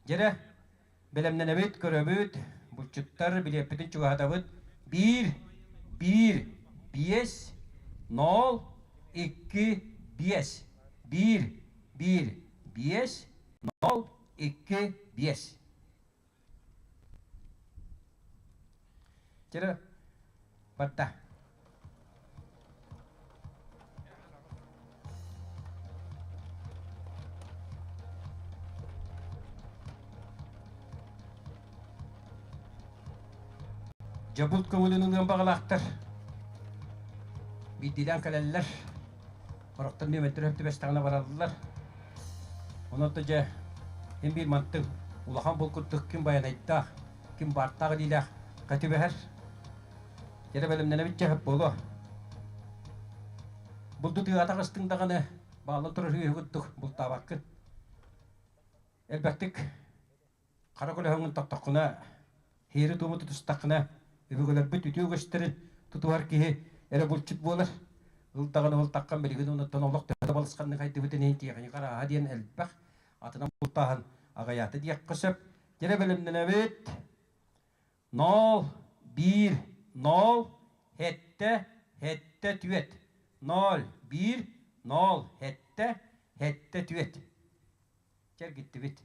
Дьэрэ, бэлэмнэнэбит, көрөбүт, булчуттар билиэппитин чугаһатабыт. Биир, биир, биэс, нол, икки, биэс. Биир, биир, биэс, нол, икки, биэс. Чыры барда. Дьабылт көҥүлүн ылыан баҕалаахтар. Биирдиилээн кэлэллэр. Сорохтор нүөмэрдэр өп түбэстэҕинэ бараллар. Онон да дьэ, эн биир мантыҥ улахан булкуттук ким байанайдаах, ким баартаах илиилээх кэтибэһэр. Дьэрэ бэлэмнэнэбит дьэ буолуо. Булду тыаҕа таҕыстыҥ даҕаны бааллан турар үһү курдук бултаабаккын. Элбэхтик Хара көлөһөҥҥүн тоттоххуна, һиэри-туому тутустаххына, өбүгэлэрбит үтүө үгэстэрин тутуһар киһи эрэ булчут буолар. Ыл даҕаны ыл таххан билигин онуттан олох төһө да балысханнык хайдыбытын иһин тиэхиньикэ арааһа диэн элбэх, атынан бултааһын аҕыйаата диэххэ сөп. Дьэрэ бэлэмнэнэбит. Нол, биир, нол, сэттэ, сэттэ, түөрт. Ноль, биир, нол, сэттэ, сэттэ, түөрт. Чэргиттибит.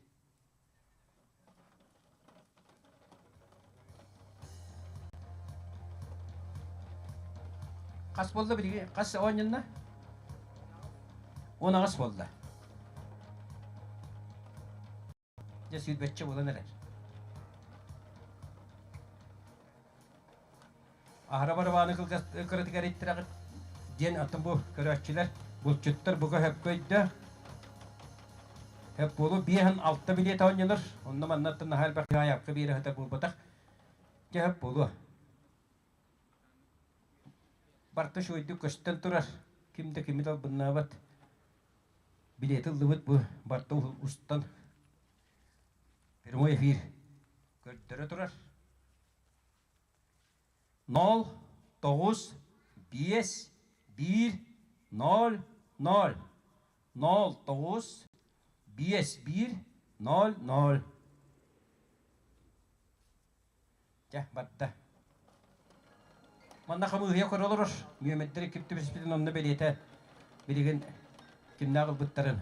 Хас буолла билиги? Хас оонньонно? 18 буолла. Дьэ сүүрбэччэ буолан эрэр. Аһара барабааны кылгас кыратыгар иттирэҕит диэн атын бу көрөөччүлэр булчуттар бука хөпкө өйдөө. Хөп буолу биэһин алта билиэт оонньонор. Онно маннаттан наһаа элбэх айаапка биэрэ сытар буолбатах. Дьэ хөп буолуо. Барта үчүгэйдик көстөн турар. Ким да кими далбыннаабат. Билиэти ыллыбыт бу барта устан прямой эфир көрдөрө турар. Нол, тоҕус, биэс, биир, ноль, ноль. Нол, тоҕус, биэс, биир, ноль, ноль. Дьэ, барда. Манна хамыыһыйа көрө олорор. Нүөмэрдэри ким түбэспитин онно бэлиэтэ билигин кимнээх ылбыттарын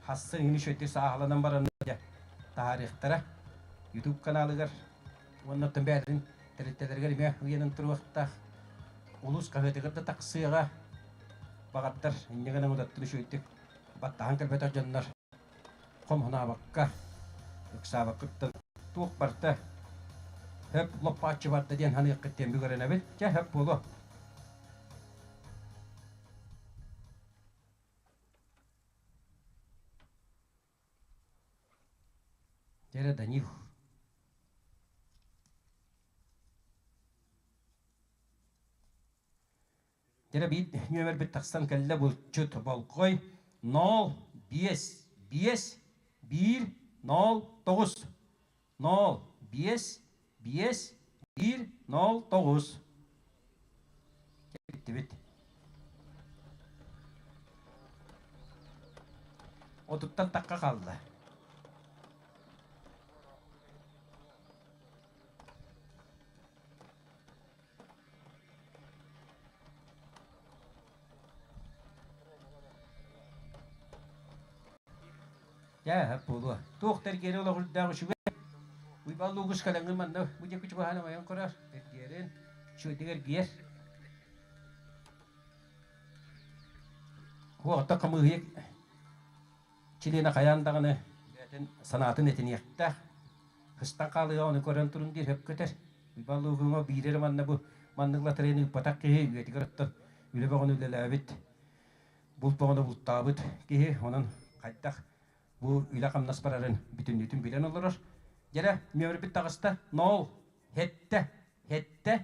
хассын иһин үчүгэйдик сааһыланан баран дьэ таһаарыахтара. YouTube каналыгар уонна оттон бэйэлэрин тэрилтэлэригэр эмиэ ыйанан туруохтаах. Улуус хаһыатыгар да тахсыаҕа. Баҕардар инньэ гынан удаттын үчүгэйдик баттаһан кэлбэтэх дьоннор хомунаабакка, ыксаабаккыттан туох барта хөп лоппааччы барда диэн саныаххыт диэн бүгэрэнэбит. Чэ, хөп буолуо. Дьэрэ Данил. Дьэрэ биир нүөмэрбит тахсан кэллэ булчут болҕой нол биэс биэс биир нол тоҕус нол биэс биэс биир нол тоҕус Бүттүбүт. Отуттан тахха хаалла. Дьэ, буолуо. Туох тэргиэри олоҕурдаах үчүгэй. Уйбаан Лугус кэлэҥҥин манна бу диэки чугаһаан ойон көрөр. Эргиэрин, үчүгэйдик эргийэр. Уоҕта хамыыһыйа чилиэнэ хайаан даҕаны бэйэтин санаатын этиниэхтээх. Хыстан хаалыаҕа ону көрөн турун диир хөп көтөр. Уйбаан Лугуҥа биир эрэ манна бу маннык лотереяны ыыппатах киһи үйэтигэр оттон үлэ бөҕөнү үлэлээбит булт бөҕөнү бултаабыт киһи онон хайдах бу үлэ-хамнас барарын бүтүннүүтүн билэн олорор. Дьэрэ, нүөмэрбит таҕыста. Нол, хэттэ, хэттэ,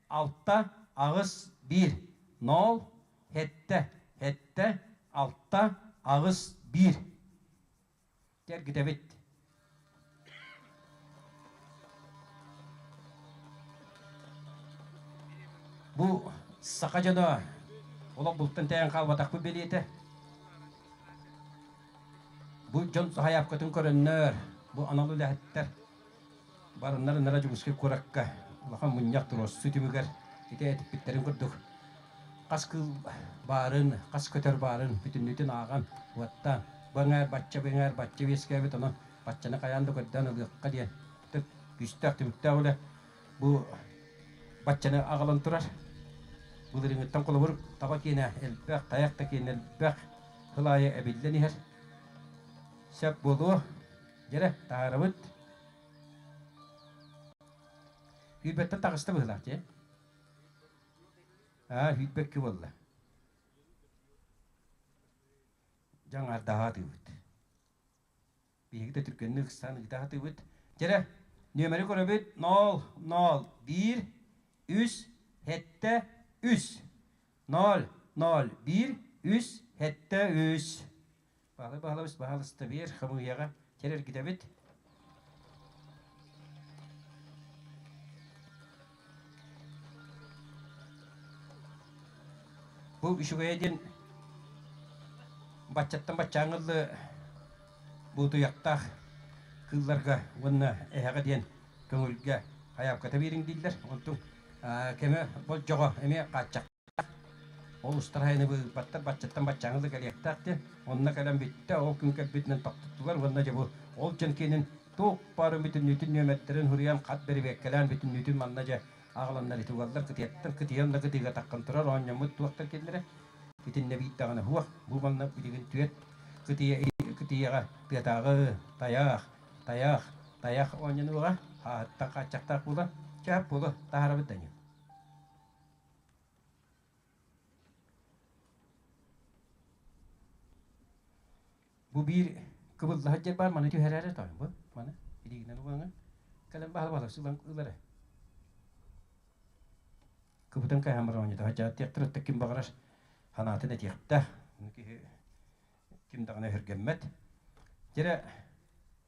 алта, аҕыс, биир. Нол, хэттэ, хэттэ, алта, аҕыс, биир. Эргитэбит. Бу саха дьоно олох бултан тэйэн хаалбатахпыт бэлиэтэ. Бу дьон сайаапкатын көрөннөр, бу анал үлэһиттэр барыннар ынара Дьокуускай куоракка улахан мунньах туруорсуу түмүгэр ити этиппиттэрин курдук хас кыыл баарын, хас көтөр баарын бүтүннүүтүн ааҕан, уоттаан, бу эҥээр бачча, бу эҥээр бачча үөскээбит, онон баччаны хайаан да көрдөөн ылыахха диэн күүстээх түмүктээх үлэ бу баччаны аҕалан турар. Былырыыҥҥыттан холобур таба киэнэ элбэх, тайах да киэнэ элбэх, сыл аайы эбиллэн иһэр. Сөп буолуо. Дьэрэ, таһаарабыт. Күүрбэттэн таҕыста быһыылаах дии. Аа, күүрбэккэ буолла. Дьаҥ ардаһаатыыбыт. Биһиги да түргэнник ыксаан ыытаатыбыт. Дьэрэ, нүөмэри көрөбүт. 0, 0, 1, 3, 7, 3. 0, 0, 1, 3, 7, 3. Баһылай Баһылабыс баһаалыста биэр хамыыһыйаҕа чэр эргитэбит. Бу үчүгэйэ диэн баччаттан баччааҥҥа дылы буутуйахтаах кыылларга уонна эһэҕэ диэн көҥүлгэ хайаапката биэриҥ дииллэр. Онтуҥ кэмэ болдьоҕо эмиэ хааччахтаах. Ол устар айаны быыппаттар баччаттан баччааҥҥа дылы кэлиэхтээх диэн. Онно кэлэн бүттэ, ол күн кэлбитинэн тохтоттулар уонна дьэ бу ол дьон киэнин туох баарын бүтүннүүтүн нүөмэрдэрин суруйан хат бэрэбиэркэлээн бүтүннүүтүн манна дьэ аҕаланнар ити уоллар кытыйаттан кытыйан да кытыыга таххан турар оонньоммут туохтар кинилэрэ итиннэ биир даҕаны суох бу манна билигин түөрт кытыйа кытыйаҕа тыатааҕы тайах тайах тайах оонньонуоҕа хааһыттан хааччахтаах буола чаап буола таһаарабыт да Бу биир кыбыллаһар дьэр баар маны түһэрээри тоойум бу маны илиигинэн угаҥҥын кэлэн баһа-баһа сылан ылар Кыбытан кайһан баран оонньото садьааттыахтар өттө ким баҕарар санаатын этиэхтээх. Киһи ким даҕаны өһүргэммэт. Дьэрэ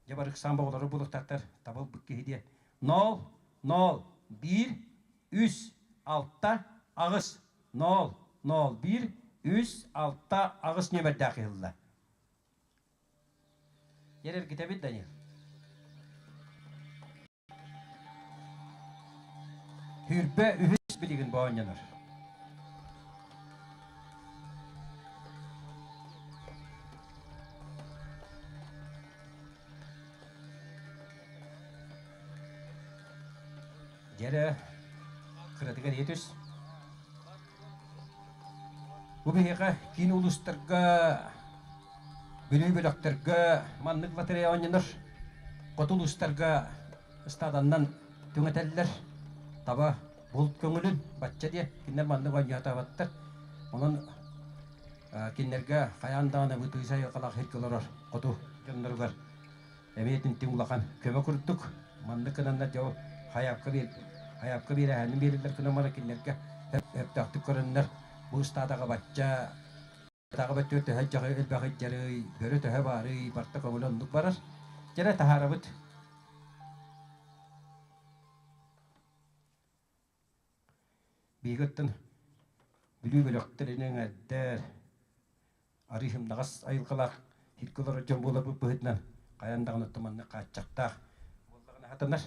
дьэ барыксаан боҕолору булуктактар табылбыт киһи диэн. Нол, нол, биир, үс, алта, аҕыс. 0, 0, 1, 3, 6, 8 нүөмэрдээх иһиллэ. Дьэр эргитэбит, Данил. Хүрбэ үһүс билигин боонньонор. Дьэрэ кыратыгар ийэ түс. Бу биһиэхэ киин улуустарга, Бүлүү бөлөхтөргө маннык лотерея оонньонор. Хоту улуустарга ыстааданнан түҥэтэллэр. Таба булт көҥүлүн бачча диэн кинилэр маннык оонньоотооботтор. Онон кинилэргэ хайаан даҕаны бытыыса айылҕалаах сиргэ олорор хоту дьонноругар эмиэ итинтиҥ улахан көмө курдук маннык гынаннар дьэ ол хайаапка биэр хайаапка биэрээһинин биэрэллэр гынан баран кинилэргэ өптөөхтүк көрөннөр бу ыстаадаҕа бачча таҕа бөттүгэр төһө дьаҕы элбэх ыдьарый бөрө төһө баарый барта көҥүлэ оннук барар дьэрэ таһаарабыт биһиги Бүлүү бөлөхтөрүнэн эҥэрдэр арыы сымнаҕас айылҕалаах сиргэ олорор дьон буоларбыт быһыытынан хайаан даҕаны оттон маннык хааччахтаах буоллаҕына сатанар.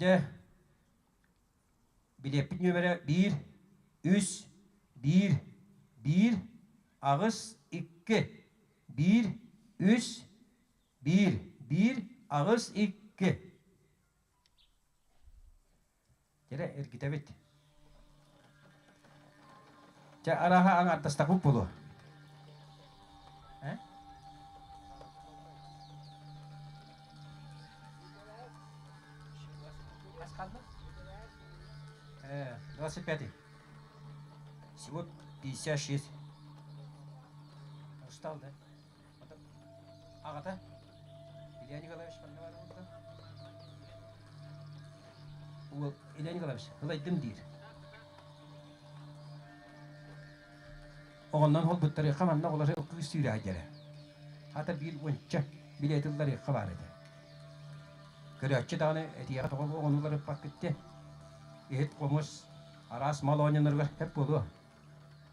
Дьэ, билиэппит нүөмэрэ биир, үс, биир, биир, аҕыс, икки, биир, үс, Биир, биир, аҕыс, икки. Дьэрэ эргитэбит. Чэ, арааһа аҥаардастахпыт буолуо. Э? 25. Всего 56. Устал, да? Аҕата Илья Николаевич ханна баар буолла? Уол Илья Николаевич ылайдым диир. Оҕоннон холбуттарыахха манна оҕолор кыыс сүүрэ сылдьара. Хата биир уонча билиэт ылларыахха баар этэ. Көрөөччү даҕаны этиэҕэ тоҕо оҕону уларыппаккыт диэн. Иһит хомус араас мал оонньонноругар сөп буолуо.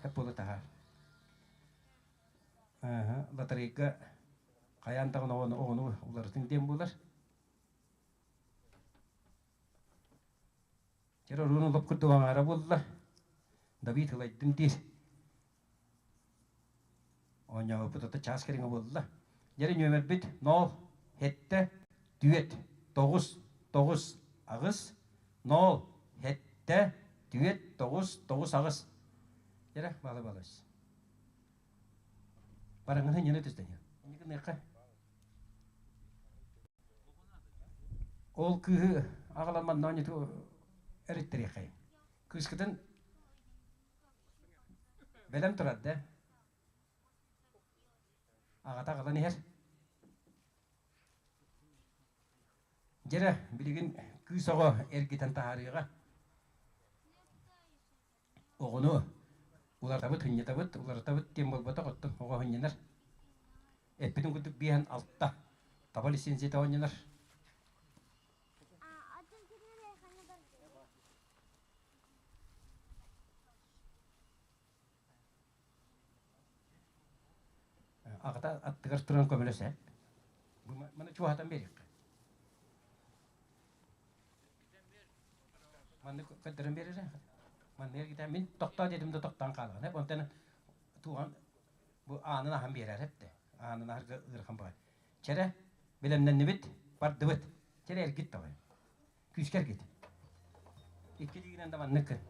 Сөп буолуо таһаар. Лотерейга хайаан даҕаны оҕону уларытыҥ диэн буолар. Дьэ оруону лоп курдук аҥаара буолла. Давид ылайдым диир. Оонньообуппут ото чаас кэриҥэ буолла. Дьэ нүөмэрбит 0, 7, 4, 9, 9, 8, 0, 7, 4, 9, 9, 8. Дьэ балы-балыс. Бараҥҥын ньыны түстэньэ. Инникыныахха. Ол кыыһы аҕалан манна оонньоту эриттэриэххэйин. Кыыскытын бэлэм турар да. Аҕата аҕалан иһэр. Дьэрэ, билигин кыыс оҕо эргитэн таһаарыаҕа. Оҕону уларытабыт, һынньатабыт, уларытабыт диэн буолбатах, оттон оҕо һынньанар. Эппитин курдук биэһэн алта таба лицензията оонньонор. Аҕата аттыгар туран көмөлөс ээ. Маны чугаһатан биэриэххэ. Маннык көрдөрөн биэрэрэ. Манныгар китэ мин тохтоо диэтим да тохтоон хаалаҕын. Онтон туган бу аанын аһан биэрэр эптэ. Аанын аһарга ыарахан баҕай. Чэрэ билэмнэннибит, бардыбыт. Чэрэ эргит давай. Күүскэ эргит. Икки илиигинэн да маннык гын.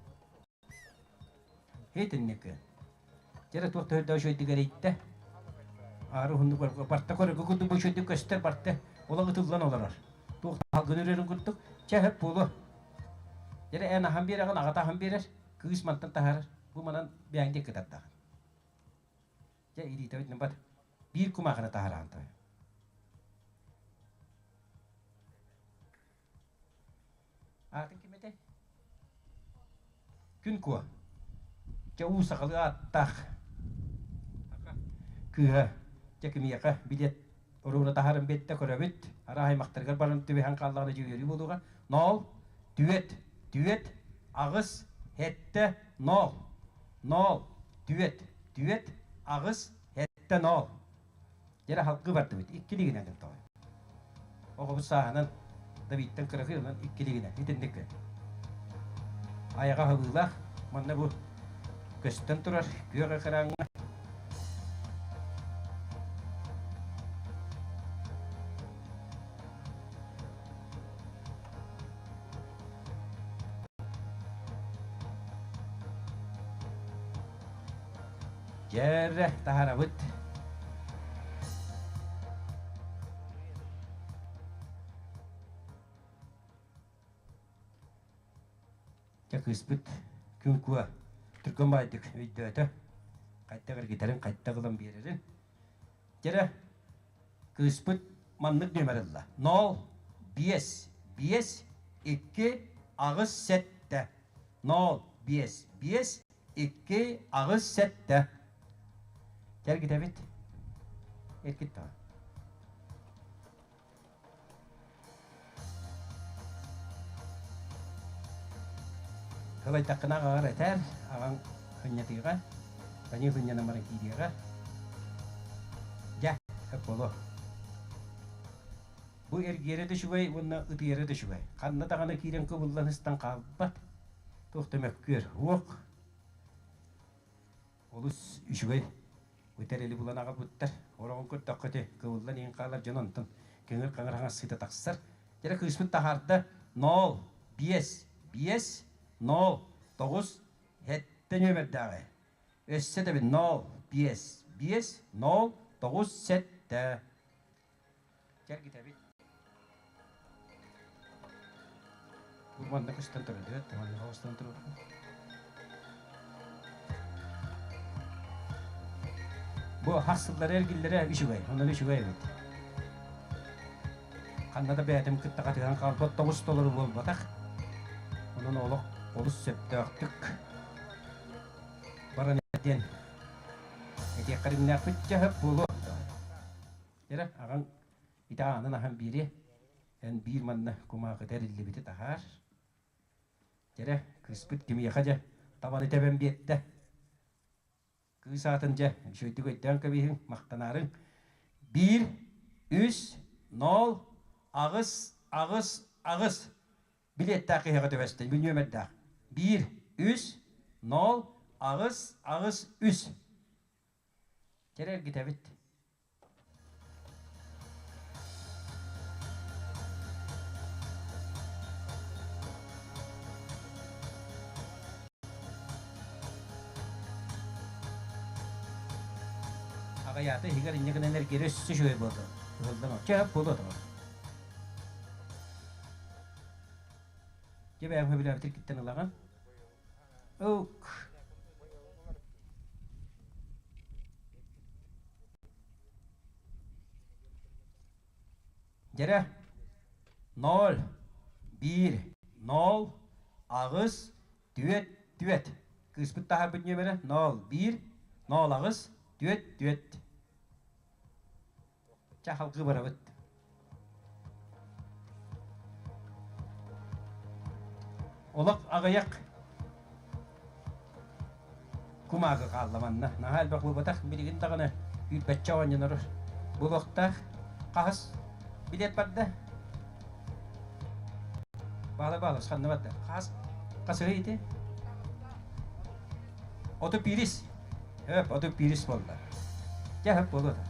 Итинник. Дьэрэ туох төһөрдөөх үчүгэйдик эрийдэ. Аары уһуннук барта көрөргө курдук бу үчүгэйдик көстөр барта олох ытыллан олорор. Туох салгын үрэрин курдук чэ сөп буолуо. Дьэрэ эн аһан биэрэҕин, аҕата аһан биэрэр, кыыс мантан таһаарар. Бу манан бэйэҥ диэки тардаҕын. Дьэ илиитэбит бат биир кумаахыны таһаараҕын той. Аатын ким этэй? Күн Куо. Дьэ уу сахалыы ааттаах кыыһа дьэ кимиэхэ билиэт оруобуна таһааран биэрдэ көрөбүт. Арааһ аймахтарыгар баран түбэһэн хааллаҕына дьэ үөрүү буолуоҕа. Ноол, түөт, түөт, аҕыс, сэттэ, ноол. Ноол, түөт, түөт, аҕыс, сэттэ, ноол. Дьэ халгыы бардыбыт. Иккилигинэн гынтаҕай. Оҕобут сааһынан Давидтан кыракый онон иккилигинэн итинник айаҕа аһылыылаах манна бу көстөн турар күөх экраҥҥа Дьэрэ таһарабыт. Дьэ кыыспыт күн куо түргэн баайдык өйдөөтө. Хайдах эргитэрин, хайдах ылан биэрэрин. Дьэрэ кыыспыт маннык нүөмэр ылла. 0 5 5 2 8 7 0 5 5 2 8 7 Эргитэбит. Эргит даҕаны. Кылайдаххына аҕаҕар этээр, аҕаҥ һынньатыаҕа, Данил һынньанан баран киириэҕэ. Дьэ, сөп буолуо. Бу эргиэрэ да үчүгэй уонна ытыйара да үчүгэй. Ханна даҕаны киирэн кыбыллан ыстан хаалбат. Туох да мөккүөр суох. Олус үчүгэй. Бу тэрили булан аҕалбыттар. Ороҕун көрдөххө ити кыбыллан иһин хаалар дьон онтон көҥүл хаҥыр хаҥас сыта тахсар. Дьэ кыыспыт таһаарда 0 5 5 0 9 7 нүөмэрдээҕи. Өссө тэбин 0 5 5 0 9 7. Кэргитэбит. Бу манна көстөн турар, манна көстөн турар. Бу хас сыллары эргиллэрэ үчүгэй, онон үчүгэй эбит. Ханна да бэйэтин кытта хатыһан хаалбат тоҕус толору буолбатах. Онон олох олус сөптөөхтүк баран диэн этиэххэ дьиҥнээхпит дьаһап буолуо. Эрэ аҕаҥ ити аанын аһан биэриэ. Эн биир манна кумаахыта эриллибити таһаар. Дьэрэ, кыыспыт кимиэхэ дьэ табаны тэбэн биэрдэ. Кыыс аатын дьэ үчүгэйдик өйдөөн кэбиһиҥ, махтанаарыҥ. Биир, үс, нол, аҕыс, аҕыс, аҕыс. Билиэттээх киһиэхэ түбэстин, бу нүөмэрдээх. Биир, үс, нол, аҕыс, аҕыс, үс. Кэрэ эргитэбит. Аҕыйаата иһигэр инньэ гынан эргиирэ өссө үчүгэй буолла. Ыһыллан чэ буолуо тоҕо. Дьэ бэйэм сөбүлээбит киттэн ылаҕын. Ук. Дьэрэ, ноль, биир, нол, аҕыс, түөрт, түөрт. Кыыспыт таһаарбыт нүөмэрэ нол, биир, нол, аҕыс, түөрт, түөрт. Чэ, халгыы барабыт. Олох аҕыйах кумааҕы хаалла манна. Наһаа элбэх буолбатах. Билигин даҕаны күүрбэччэ оонньонор буолуохтаах. Хаһыс билиэт барда? Баала баалас ханна барда? Хас хасыһы ити? Оту пирис. Хөп, оту пирис буолла. Дьэ, хөп буолуо да.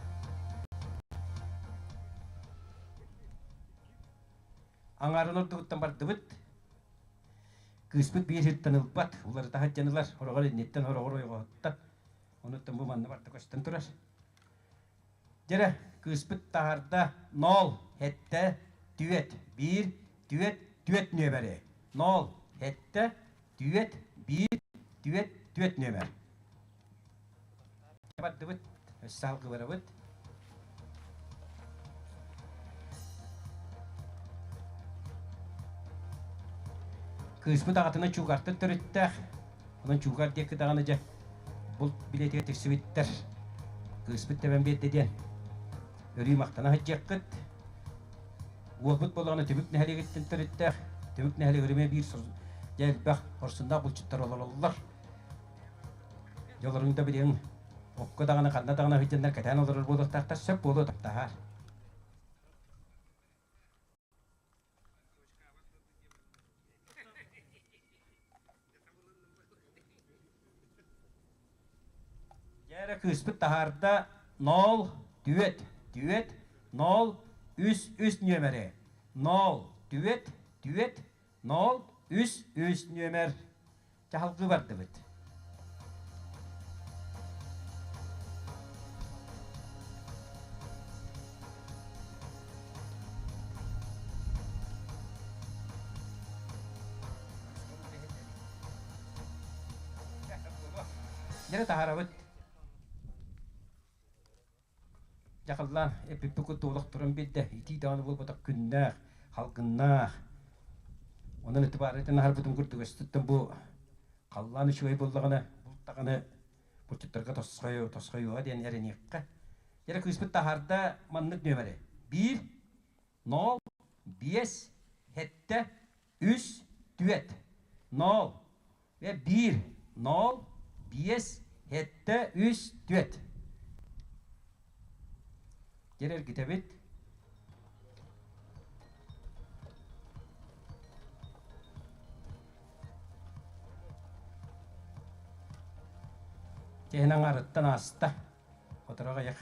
Аҥаарын ордугуттан бардыбыт. Кыыспыт биир сиртэн ылбат, уларыта сылдьан ылар, хороҕор инниттэн, хороҕор ойоҕоһуттан. Онуттан бу манна барда көстөн турар. Дьэрэ, кыыспыт таһарда нол, сэттэ, түөрт, биир, түөрт, түөрт нүөмэри. Нол, сэттэ, түөрт, биир, түөрт, түөрт нүөмэр. Бардыбыт, өссө алгыбарабыт. Кыыспыт аҕатына Чугартан төрүттээх. Онон Чугар диэки даҕаны дьэ булт билиэтигэр тиксибиттэр. Кыыспыт тэбэн биэрдэ диэн өрүү махтана сылдьыаххыт. Уолбут буоллаҕына Түмүк нэһилиэгиттэн төрүттээх. Түмүк нэһилиэгэр эмиэ биир дьэ элбэх хорсуннаах булчуттар олороллор. Дьолоруҥ да билиэҥ, окко даҕаны ханна даҕаны сылдьаннар кэтээн олорор буолуохтаахтар, сөп буолуо таптаһаар. Дьэ эрэ кыыспыт таһаарда нол, түөрт, түөрт, нол, үс, үс нүөмэри. Нол, түөрт, түөрт, нол, үс, үс нүөмэр. Чаһылгыы бардыбыт. Дьэрэ таһаарабыт. Дьахаллаан эппиппит курдук олохторун билдэ. Итии даҕаны буолбатах күннээх, халгыннаах. Онон ити баарытын аһарбытым курдук өстүттэн бу халлаан үчүгэй буоллаҕына, бултаҕына булчуттарга тосхойу, тосхойуоҕа диэн эрэниэххэ. Дьэрэ кыыспыт таһаарда маннык нүөмэри. Биир, нол, биэс, сэттэ, үс, түөрт. Нол, биир, нол, биэс, сэттэ, үс, түөрт. Дьэр эргитэбит. Киһин аҥаарыттан ааста. Хоторо аҕыйах.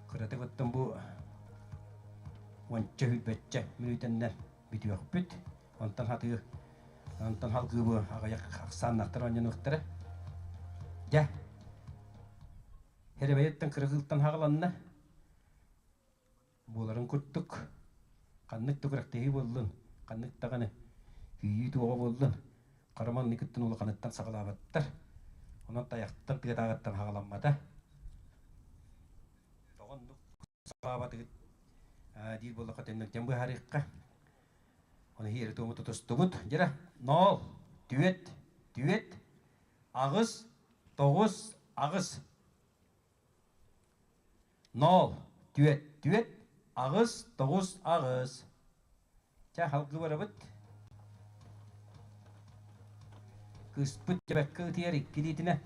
Кыратык оттон бу уонча сүүрбэччэ мүнүүтэннэр бүтүөхпүт. Онтон хатыы онтон халгыы бу аҕыйах ахсааннаахтар оонньонуохтара. Дьэ, Хэрэбэйиттэн кыргыылтан хаҕыланна. Буоларын курдук, ханнык да күрэхтэһии буоллун, ханнык даҕаны күйүү туоҕа буоллун, хара маҥнайгыттан улаханыттан саҕалаабаттар. Онон тайахтан тыатааҕыттан хаҕаламмата. Тоҕо оннук саҕалаабатыгыт диир буоллахха төннөрдөн быһаарыахха. Ону иһиэри-туому тутустубут. Дьэрэ, ноол, түөт, түөт, аҕыс, тоҕус, аҕыс. Ноол, түөт, түөт, аҕыс, тоҕус, аҕыс. Чэ, халгыы барабыт. Кыыспыт дьэбэккэ ытыйар икки илиитинэ.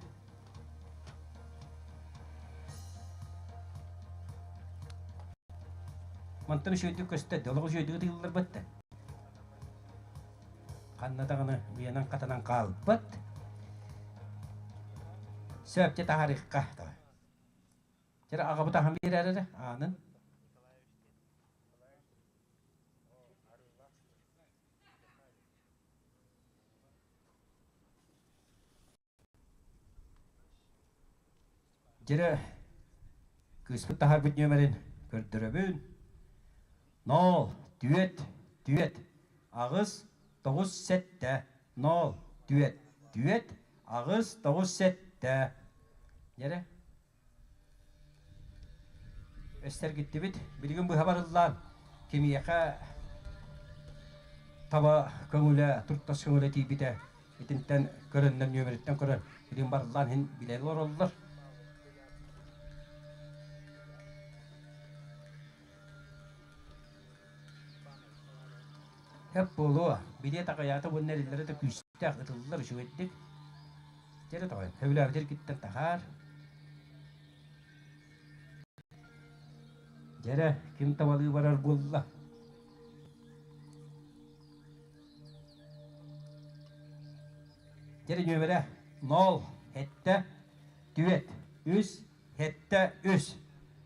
Мантан үчүгэйдик көстө, олох үчүгэйдик ытыыллар бытта. Ханна даҕаны уйанан-хатанан хаалбат. Сөп, дьэ таһаарыахха. Дьэ аҕабыт аһан биэрээр эрэ аанын. Дьэрэ кыыспыт таһаарбыт нүөмэрин көрдөрөбүн. Ноол, түөт, түөт, аҕыс, тоҕус, сэттэ, ноол, түөт, түөт, аҕыс, тоҕус, сэттэ. Дьэрэ Эстэргиттибит. Билигин быһа барыллаан кимиэхэ таба көҥүлэ, туртас көҥүлэ тиийбитэ итинтэн көрөннөр нүөмэриттэн көрөн билигин барыллаан иһин билэ олороллор. Сөп буолуо. Билиэт аҕыйаата уонна эриллэрэ да күүстээх ытыллар үчүгэйдик. Дьэ тоҕой, сөбүлээбит эргиттэн таһаар. Дьэрэ, ким табалыы барар буолла? Дьэрэ нүөмэрэ нол, сэттэ, түөрт, үс, сэттэ, үс.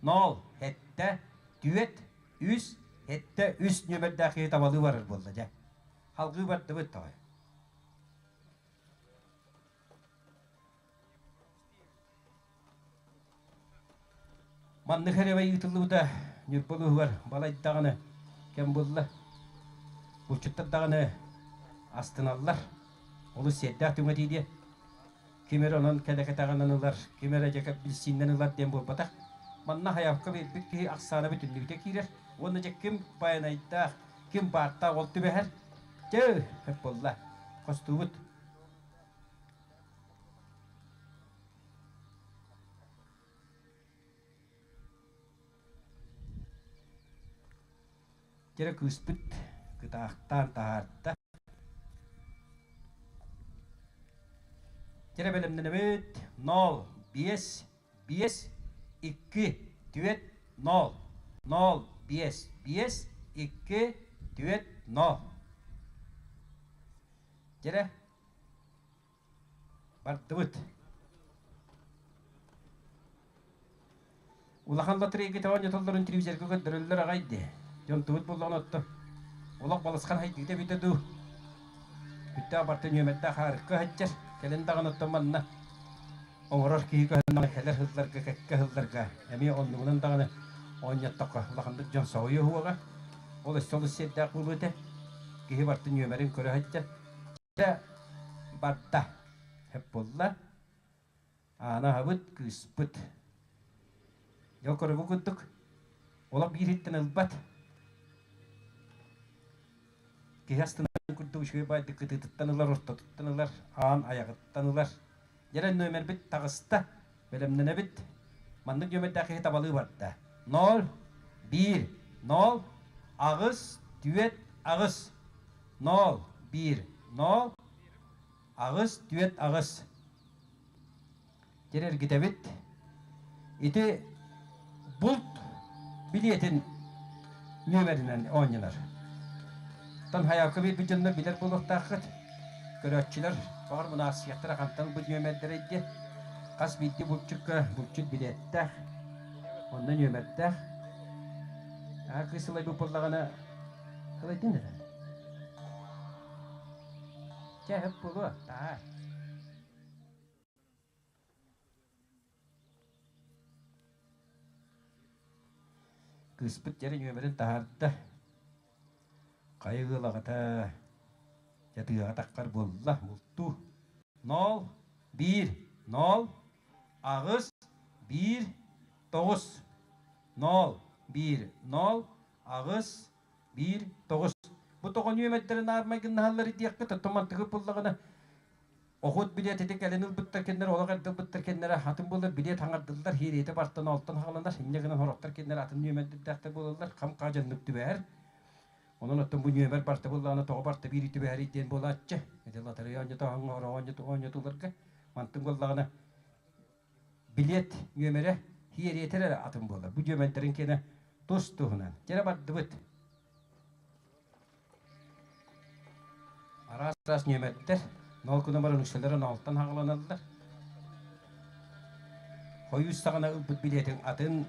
Нол, сэттэ, түөрт, үс, сэттэ, үс нүөмэрдээх киһи табалыы барар буолла дьэ. Халгыы бардыбыт тоҕой. Маннык эрэбэй ыытыллыбыта Ньурба улууһугар балай даҕаны кэм булла. Булчуттар даҕаны астыналлар. Олус сиэрдээх түҥэтии диэн. Ким эрэ онон кэлэкэтэҕинэн ылар, ким эрэ дьэ билсииннэн ылар диэн буолбатах. Манна хайаапка биэрбит киһи ахсаана бүтүннүүтэ киирэр. Уонна дьэ ким байанайдаах, ким баартаах ол түбэһэр. Дьэ, хөп буолла. Хостуубут. Дьэрэ кыыспыт кытаахтаан таһаарда. Дьэрэ бэлэмнэнэбит. Нол, биэс, биэс, икки, түөрт, нол. Нол, биэс, биэс, икки, түөрт, нол. Дьэрэ Бардыбыт. Улахан лотерейга оонньотоллорун телевизорга көрдөрөллөр аҕай дии. Дьон тугут буллаҕына отто. Олох балысхан хайдыыта эбитэ дуу. Бүттээх барта нүөмэрдээх хаарыкка сылдьар. Кэлин даҕаны оттон манна оҥорор киһи көһөн кэлэр сылларга, кэккэ сылларга эмиэ оннугунан даҕаны оонньоттоххо улаханнык дьон соһуйуо уоҕа. Ол өссө олус сиэрдээх буолуо этэ. Киһи барта нүөмэрин көрө сылдьар. Дьэ, барда. Сөп буолла. Аана аһабыт, кыыспыт. Дьэ, көрөгү курдук, олох биир иһиттэн ылбат. Киһи астынан курдук үчүгэй баайдык кытыытыттан ылар, ортотуттан ылар, аан айаҕыттан ылар. Дьэ, нүөмэрбит таҕыста. Бэлэмнэнэбит. Маннык нүөмэрдээх киһи табалыы барда. Ноль, биир, ноль, аҕыс, түөрт, аҕыс. Нол, биир, нол, аҕыс, түөрт, аҕыс. Дьэ эргитэбит. Ити булт билиэтин нүөмэринэн оонньонор. Оттон хайаакка биэрбит дьоннор билэр буолуохтааххыт. Көрөөччүлэр баҕар мунаахсыйахтара хантан бу нүөмэрдэрэй диэн. Хас биирдии булчукка булчут билиэттээх, онно нүөмэрдээх. Аа кыыс ылайбыт буоллаҕына ылайдын эрэ. Чэ, сөп буолуо, таһаар. Кыыспыт дьэрэ нүөмэрин таһаарда. Хайа ыал аҕата дьэ тыаҕа таххар буолла, бултуу. Нол, биир, нол, аҕыс, биир, тоҕус. Нол, биир, нол, аҕыс, биир, тоҕус. Бу тоҕо нүөмэрдэрин аармай гыннаһаллар диэххит, оттон мантыгы буллаҕына Охут билиэт ити кэлин ылбыттар кинилэр олох эрдэ ылбыттар кинилэрэ атын буолар билиэт хаҥардыллар хиириэтэ бартан олтон хаҕаланар инньэ гынан сорохтор кинилэр атын нүөмэрдэрдээхтэр буолаллар хам хаадьаннык түбэһэр онон оттон бу нүөмэр барта буоллаҕына тоҕо барта биири түбэһэрий диэн буолааччы ити лотерея оонньотооһуҥҥа ороҕо оонньотууларга мантын буоллаҕына билиэт нүөмэрэ хиэриэтэр эрэ атын буолар бу нүөмэрдэрин киэнэ тус туһунан дьэрэ бардыбыт Араас-араас нүөмэрдэр нол гына баран үксэлэрэ нолтан хаҕыланаллар. Хойуус саҕана ылбыт билиэтиҥ атын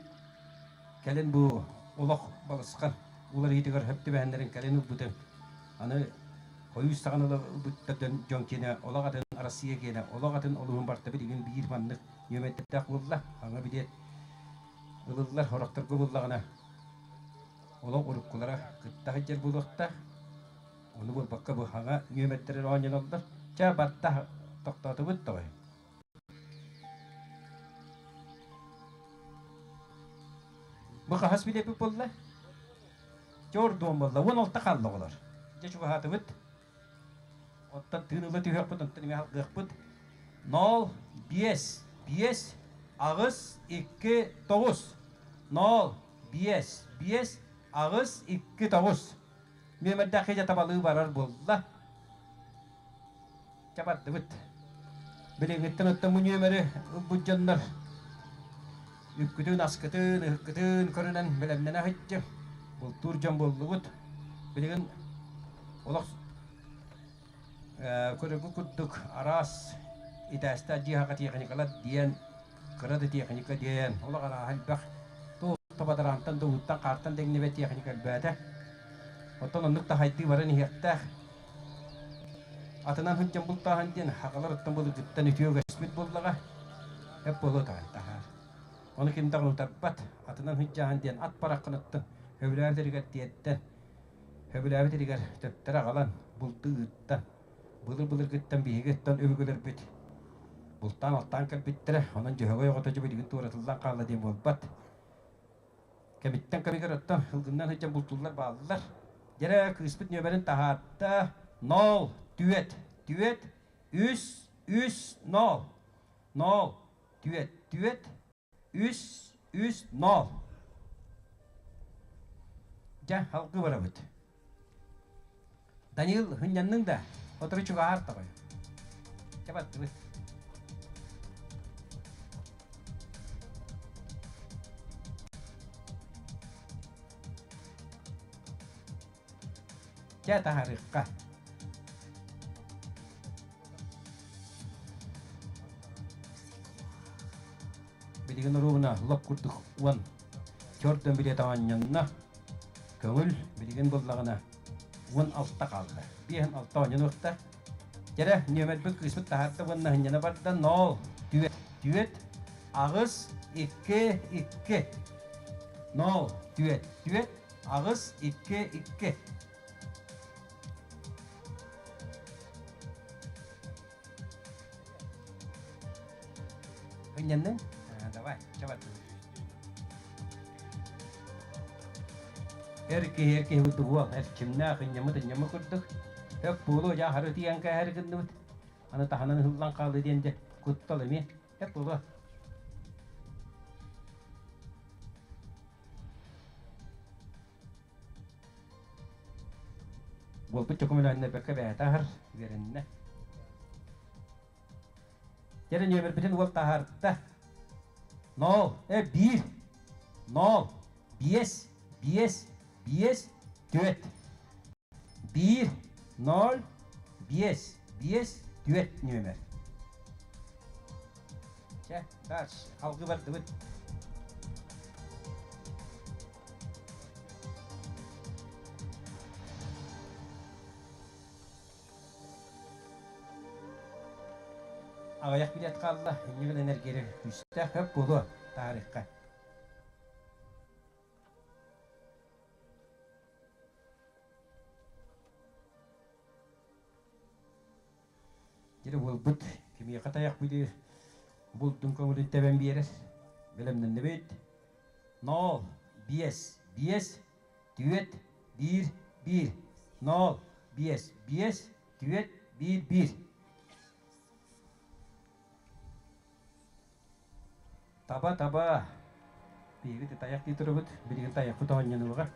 кэлин бу олох балысхан уларыйыытыгар сөп түбэһэннэрин кэлин ылбытыҥ. Аны хойуус саҕана ылбыттар дьон киэнэ олох атын Россия киэнэ олох атын олуһун барта билигин биир маннык нүөмэрдэрдээх буолла. Хаҥа билиэт ылыллар сорохторго буллаҕына Олох уруккулара кытта сылдьар буолуохтаах. Ону буолбакка бу хаҥа нүөмэрдэрин оонньоноллор. Чэ, барда тохтоотубут тоҕой. Бу хаһыс билиэппит буолла? Чор дуом буолла. 16 хаалла оҕолор. Дьэ чугаһаатыбыт. Оттон тыын ыла түһүөхпүт, онтон эмиэ халгыахпыт. Нол, биэс, биэс, аҕыс, икки, тоҕус. Нол, биэс, биэс, аҕыс, икки, тоҕус. Нүөмэрдээх дьэ табалыы барар буолла. Чэ бардыбыт. Билиҥҥиттэн оттон бу нүөмэри ылбыт дьоннор үккүтүн, аскытын, ыһыккытын көрүнэн бэлэмнэнэ сылдьыҥ. Бултуур дьон буоллугут. Билигин олох көрөгү курдук араас итээстээх дьиэҕэ техникалар диэн, кыра да техника диэн, олох арааһа элбэх. Туох да бадараантан да ууттан, хаартан да иҥнибэт техника элбээтэ. Оттон оннук да хайдыы баран иһиэхтээх. Атынан сылдьан бултааһын диэн аҕалар оттон былыргыттан үтүө үгэспит буоллаҕа. Эп буолуо таһын таһаар. Ону ким даҕаны утарбат. Атынан сылдьааһын диэн ат бараххыныттан сөбүлээбит эригэр тиэрдэн, сөбүлээбит эригэр төптөрө аҕалан булду ыыттан. Былыр-былыргыттан биһиги оттон өбүгэлэрбит бултаан-алтаан кэлбиттэрэ. Онон дьөһөгөй оҕото дьэ билигин туоратыллан хаалла диэн буолбат. Кэмиттэн кэмигэр оттон ылгыннан сылдьан бултууллар бааллар. Дьэрэ кыыспыт нүөмэрин таһаарда. Нол, түөт, түөт, үс, үс, нол. Нол, түөт, түөт, үс, үс, нол. Дьэ, алгыы барабыт. Данил, хынньанныҥ да, сотору чугаһаар тоҕой. Чэ бардыбыт. Чэ таһаарыахха. Билигин оруобуна лоп курдук уон чордон билиэт оонньонно. Көҥүл билигин буллаҕына 16 хаалла. Биэһин алта оонньонуохта. Дьэрэ, нүөмэрбит кыыспыт таһаарда уонна сынньана барда. Нол, түөрт, түөрт, аҕыс, икки, икки. Нол, түөрт, түөрт, аҕыс, икки, икки. Ынньанныҥ? Давай, чабаттын. Эр киһи эр киһи курдук уол, эрчимнээх, ынньаммыт ынньаммыт курдук. Өк буолуо, дьэ аһары тиийэн кээһэри гынныбыт. Аны таһынан ыһыллан хаалла диэн дьэ куттал эмиэ. Өк буолуо. Буолбут дьокумүлээннэрбэккэ бэйэтэ аһар, үөрэннэ. Дьэ нүөмэрбитин уол таһаарда. Нол, биир, нол, биэс, биэс, биэс, түөрт. Биир, ноль, биэс, биэс, түөрт нүөмэр. Чэ, дальше. Алгы бардыбыт. Аҕыйах билиэт хаалла, инньэ гынан эргиэри күүстээх хөп буолуо таарыхха. Дьэ буолбут кимиэхэ тайах билир булдун көҥүлүн тэбэн биэрэр. Бэлэмнэннибит. Ноол, биэс, биэс, түөрт, биир, биир. Ноол, биэс, биэс, түөрт, биир, биир. Таба, таба. Биһиги тайах дии турабыт. Билигин тайахпыт оонньонуоҕа.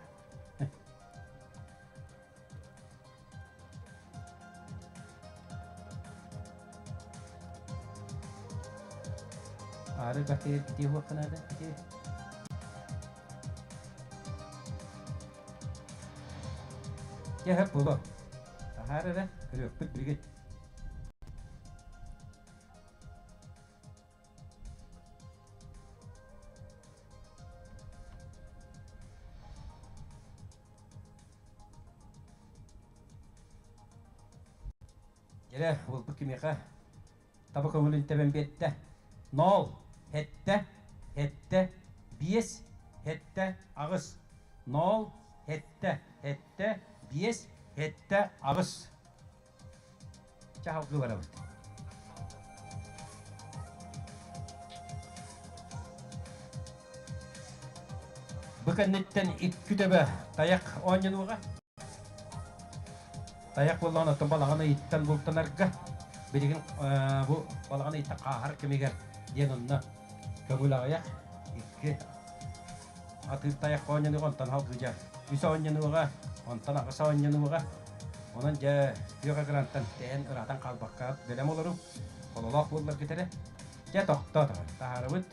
Аары бакыйар битиэ хуохха наада. Битиэ. Дьэ, хөп буолуо. Таһаар эрэ, көрүөхпүт билигин. Дьэрэ, уолбут кимиэхэ таба көҥүлүн тэбэн биэрдэ. Ноол, һэттэ, һэттэ, биэс, һэттэ, аҕыс. Ноол, һэттэ, һэттэ, биэс, һэттэ, аҕыс. Чаһылгы барабыт. Бу кэнниттэн икки төбө тайах оонньонуоҕа. Тайах буоллаҕына оттон балаҕан ыйыттан бултанарга билигин бу балаҕан ыйыттан хааһар кэмигэр диэн онно көҥүл аҕыйах икки атыыр тайах оонньонуоҕа онтон халгыдьа үс оонньонуоҕа онтон аҕыс оонньонуоҕа онон дьэ күөх экраntан тэйэн ыраатан хаалбакка бэлэм олору хололоох буолларгыт эрэ дьэ тохтоо таһаарабыт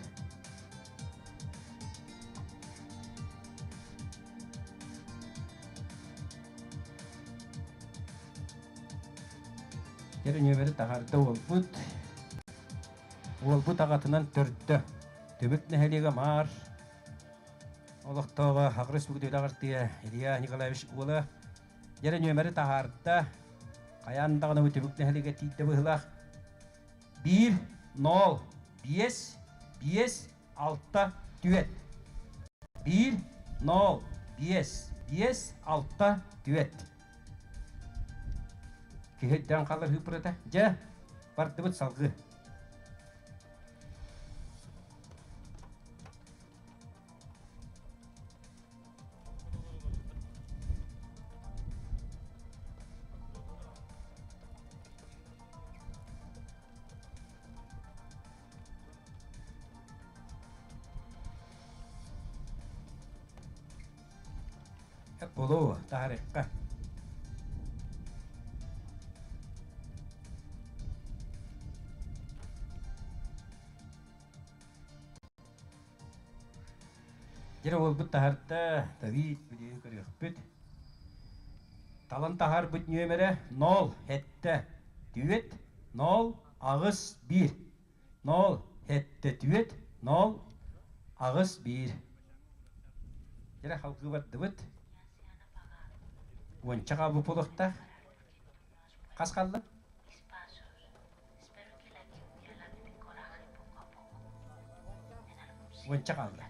Дьэ нүөмэри таһаарда уолбут. Уолбут аҕатынан төрдө. Түбүк нэһилиэгэ Маар олохтооҕо Хагырыс Бүгүтүлэҕэр тыа Илья Николаевич уола дьэрэ нүөмэри таһаарда. Хайаан даҕаны бу Түбүк нэһилиэгэ тиийдэ быһыылаах. Биир, нол, биэс, биэс, алта, түөрт. Биир, нол, биэс, биэс, алта, түөрт. Киһи өйдөөн хаалар ыыппырата. Дьэ, бардыбыт салгыы. Болу таарыхха. Дьэ уолбут таһарда, Давид билигин көрүөхпүт. Талан таһаарбыт нүөмэрэ нол сэттэ түөрт нол аҕыс биир. Нол сэттэ түөрт нол аҕыс биир. Дьэ халгыы бардыбыт. Уонча хаалбыт буолуохтаах. Хас хаалла? Уонча хаалла.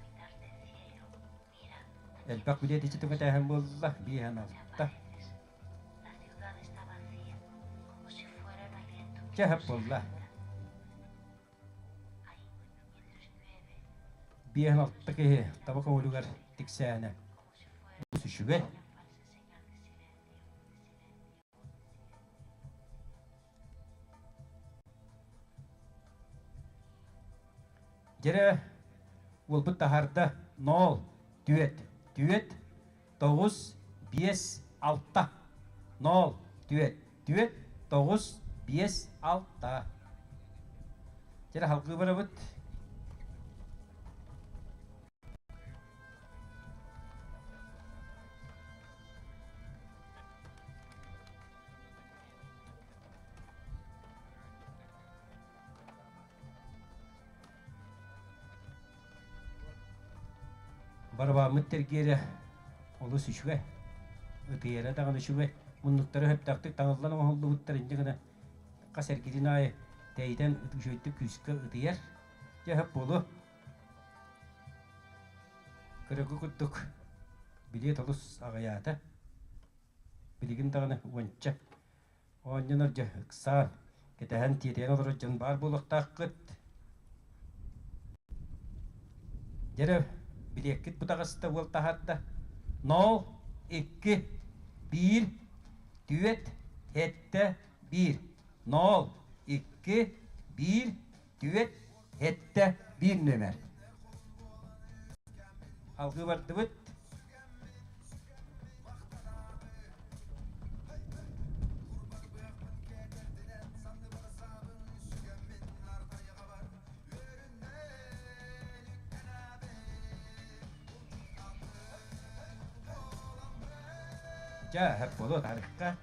Элбэх билиэт иччи түҥэтээһин буолла, биэһэн алта. Чэ, сөп буолла. Биэһэн алта киһи таба көҥүлүгэр тиксээнэ. Үчүгэй. Дьэрэ уолбут таһаарда ноол түөрт түөрт тоҕус биэс алта ноол түөрт түөрт тоҕус биэс алта Дьэрэ халгыы барабыт. Барабааммыт тергиэрэ олус үчүгэй. Ытыйара даҕаны үчүгэй. Муннуктара сөптөөхтүк таҥыллан оҥоһуллубуттар инньэ гына хас эргитин аайы тэйитэн үчүгэйдик күүскэ ытыйар. Дьэ сөп буолуо. Кыргы курдук билиэт олус аҕыйаата. Билигин даҕаны уонча оонньонор дьэ ыксаан, кэтэһэн тиэтэйэн олорор дьон баар буолуохтааххыт. Дьэрэ, билиэккит бу таҕыста уол таһаарда. Нол, икки, биир, түөрт, сэттэ, биир. Нол, икки, биир, түөрт, сэттэ, биир нүөмэр. Алгыы бардыбыт. Дьэ, сөп буолуо тарихха.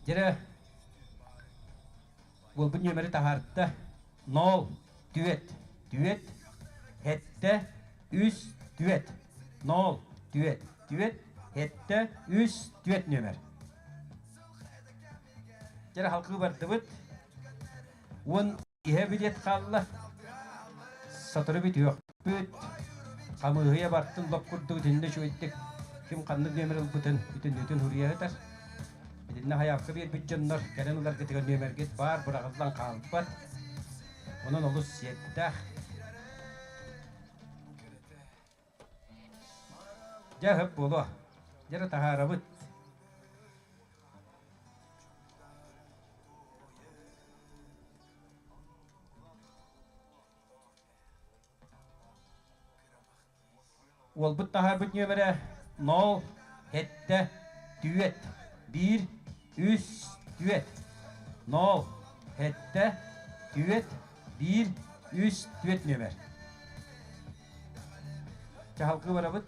Дьэрэ, уолбут нүөмэри таһаарда. Нол, түөрт, түөрт, сэттэ, үс, түөрт. Нол, түөрт, түөрт, сэттэ, үс, түөрт нүөмэр. Дьэрэ халкыы бардыбыт. Уон Иһэ билиэт хаалла. Сотору бүтүөхпүт. Хамыыһыйа бартын лоп курдук итиннэ үчүгэйдик ким ханнык нүөмэр ылбытын бүтүннүүтүн суруйа сытар. Итиннэ хайаакка биэрбит дьоннор кэлэн ыларгытыгар нүөмэргит баар быраҕыллан хаалбат. Онон олус сиэрдээх. Дьэ, сөп буолуо. Дьэ, таһаарабыт. Уолбут таһаарбыт нүөмэрэ нол, сэттэ, түөрт, биир, үс, түөрт. Нол, сэттэ, түөрт, биир, үс, түөрт нүөмэр. Чаһалгыы барабыт.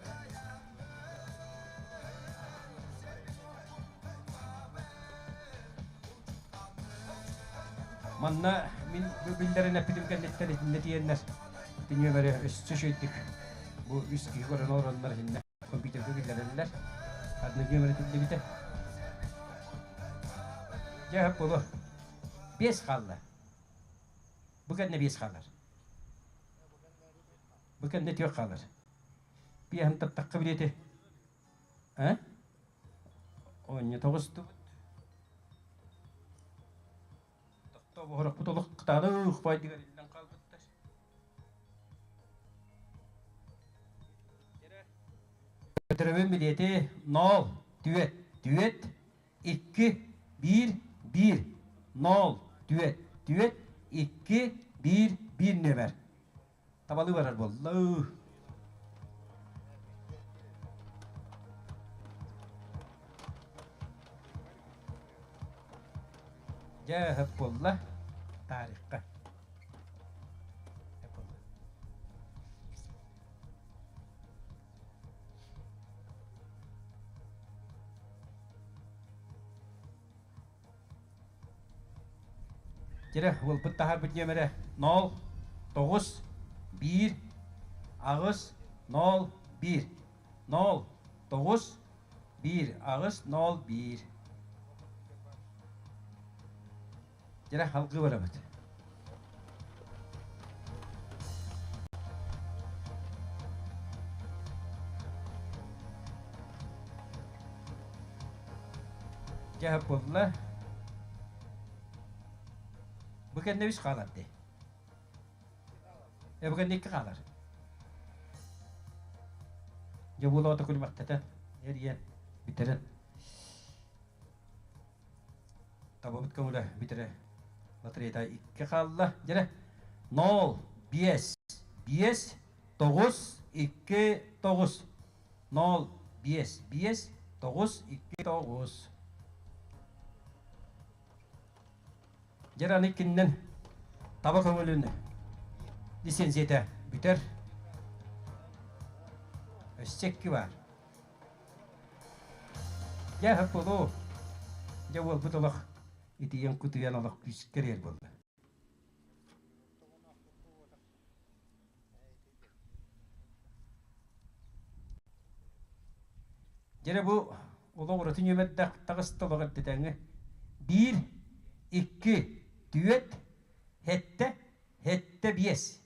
Манна мин биллэрин эппитим кэнниттэн итиннэ тиийэннэр ити нүөмэри өссө үчүгэйдик бу үс киһи көрөн олороннор итиннэ компьютерга киллэрэллэр. Ханна нүөмэрэ тиллибитэ. Дьэ, сөп буолуо. Биэс хаалла. Бу кэннэ биэс хаалар. Бу кэннэ түөх хаалар. Биэһин таптахха билиэти. Э? Оонньо тоҕустубут. Тохтоо олох кытааны ухпайдыгар иллэн хаалбыттар. Көтөрөбүн билиэти нол, түөт, түөт, икки, биир, биир, нол, түөт, түөт, икки, биир, биир нүөмэр. Табалыы барар буолла. Дьэ, сөп буолла. Тарихха. Дьэрэ, уолбут таһаарбыт нүөмэрэ нол, тоҕус, биир, аҕыс, нол, биир. Нол, тоҕус, биир, аҕыс, нол, биир. Дьэрэ, алгыы барабыт. Дьэ, буолла. Бу кэннэ үс хаалар дии. Э, бу кэннэ икки хаалар. Дьэ, буолаҕа күлүмэхтэтэн, эрийэн, бүтэрэн. Табабыт көҥүлэ бүтэрэ лотереята икки хаалла. Дьэрэ, нол, биэс, биэс, тоҕус, икки, тоҕус. Нол, биэс, биэс, тоҕус, икки, тоҕус. Дьэр аны иккиннэн таба көҥүлүн лицензията бүтэр. Өссө икки бар. Дьэ, сөп буолуо. Дьэ, уолбут олох итийэн кутуйан олох күүскэ эрийэр буолла. Дьэ бу олох ураты нүөмэрдээх таҕыста олох эрдэтэҥҥэ биир, икки, түөрт, сэттэ, сэттэ биэс.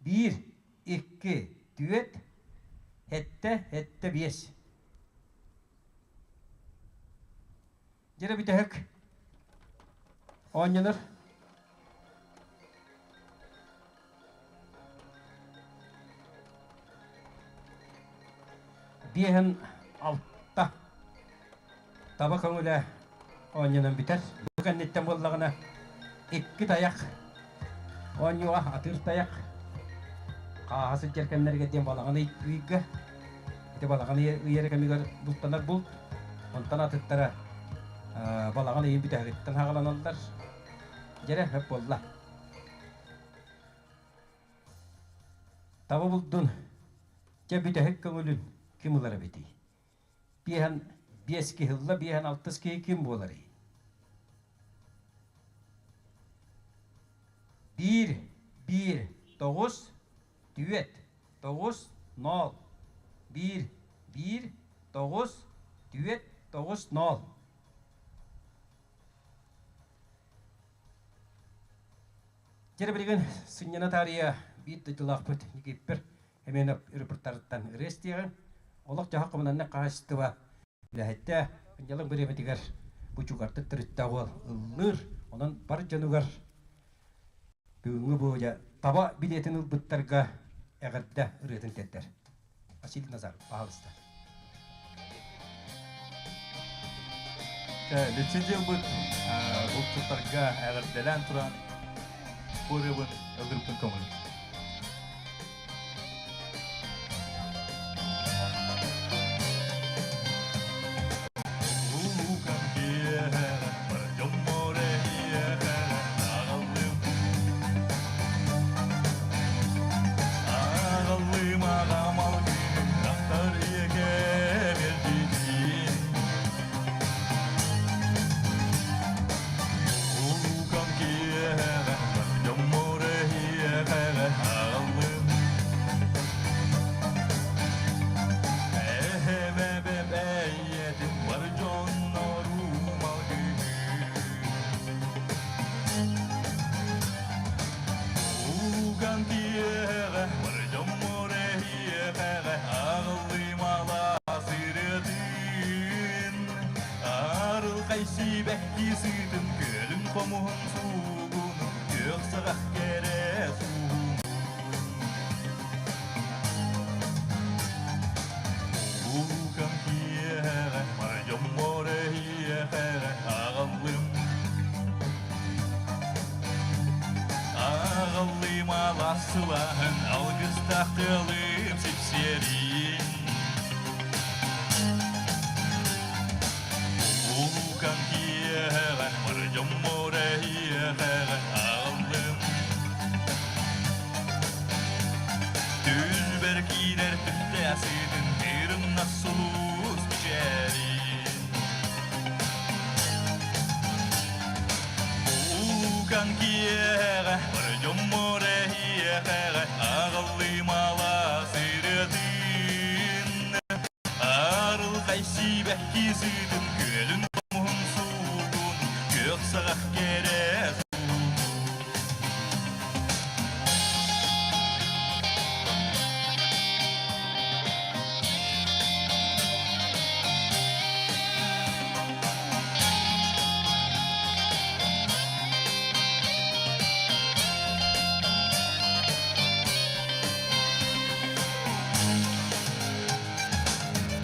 Биир, икки, түөрт, сэттэ, сэттэ биэс. Дьэ бүтэһик оонньонор. Биэһин алта таба көҥүлэ оонньонон бүтэр. Бу кэнниттэн буоллаҕына икки тайах оонньууга атыыр тайах хааһа сылдьар кэмнэригэр диэн балаҕан ыйга ити балаҕан ыйар кэмигэр бултанар булт онтон атыттара балаҕан ыйын бүтэһигиттэн хаҕаланаллар дьэрэ хөп буолла таба булдун дьэ бүтэһик көҥүлүн ким ылар эбитий биэһэн биэс киһи ылла биэһэн алтыс киһи ким буоларый биир биир тоҕус түөрт тоҕус нол биир биир тоҕус түөрт тоҕус нол Дьэ билигин сынньана таарыйа биир дойдулаахпыт Никиппер Семенов репортажыттан ырыа истиэҕиҥ. Олох-дьаһах коммунальнай хаһаайыстыба үлэһиттэ Ынньалаҥ бириэмэтигэр бучугартык төрүттээх уол ыллыыр. Онон бар дьонугар бүгүҥҥү бу дьэ таба билиэтин ылбыттарга эҕэрдэ ырыатын тиэрдэр. Василий Назаров, пожалуйста. Лицензиялбыт булчуттарга эҕэрдэлээн туран ырыабын ылырбын көҥүл. Улуукан киэһэ дьоммор эһиэхэ аҕаллым Аҕаллым аҕам алгыһын ахтар ийэкэм эрдитин Улуукан киэһэҕэ дьоммор эһиэхэҕэ аҕаллым Эһэм эбэм эйиэтин бар дьоннорум алгыһын Ууган киэһэҕэ, бар дьоммор эһиэхэҕэ аҕыллым алаас ырыатын. Арылхай сибэкки сыытын, күөлүн хомуһун суугунун, күөх саҕах кэрэ суугунун. Ууган киэһэҕэ, бар дьоммор эһиэхэҕэ аҕаллым. Аҕаллым алаас сылааһын, алгыстаах тыалым сипсиэрин. Улуукан киэһэҕэ, бар дьоммор эһиэхэҕэ аҕаллым. Түлбэр киирэр түптэ сыытын, кырымнас сулус мичээрин. Улуукан киэһэҕэ, бар дьоммор эһиэхэҕэ аҕаллым алаас ырыатын. Арылхай сибэкки сыытын, күөлүн хомуһун суугун, күөх саҕах кэрэ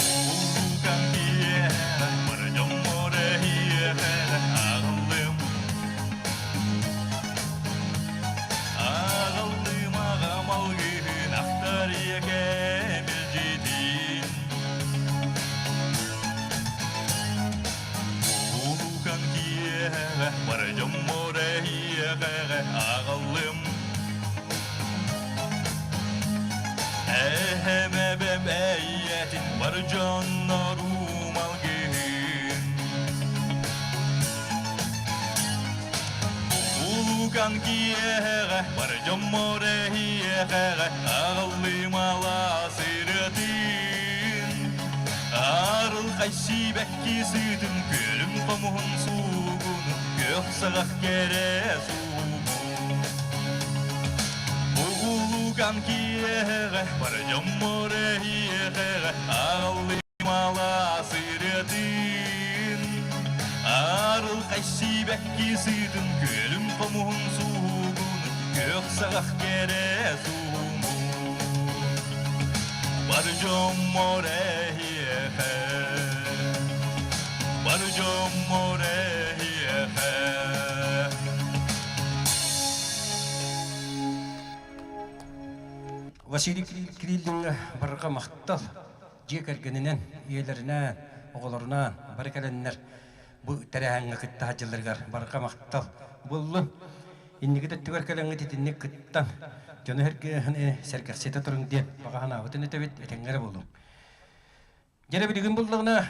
Улуукан киэһэ, бар дьоммор эһиэхэ аҕаллым. Аҕаллым аҕам алгыһын ахтар ийэкэм илдьитин. Улуукан киэһэҕэ, бар дьоммор эһиэхэҕэ аҕаллым. Эһэм эбэм эйиэтин бар дьоннорум алгыһын. Улуукан киэһэҕэ бары дьоммор эһиэхэҕэ аҕаллым алаас ырыатын. Арылхай сибэкки сыытын күөлүм хомуһун суугун күөх саҕах кэрэ суугун. Улуукан киэһэҕэ бары дьоммор эһиэхэҕэ аҕаллым алаас ырыатын Арылхай сибэкки сыытын күөлүм хомуһун суугун күөх саҕах кэрэ суумун Бар дьоммор эһиэхэ Бар дьоммор эһиэхэ Василий Кириллиҥҥа барҕа махтал! Дьиэ кэргэнинэн, ийэлэринээн, оҕолорунаан бары кэлэннэр бу тэрээһиҥҥэ кытта сылдьалларыгар барҕа махтал буоллун. Инники өттүгэр кэлэҥҥит итинник кыттан, дьону сэргэхситэ туруҥ диэн баҕа санаабытын этэбит, этэҥҥэ эрэ буолуҥ. Дьэ билигин буллаҕына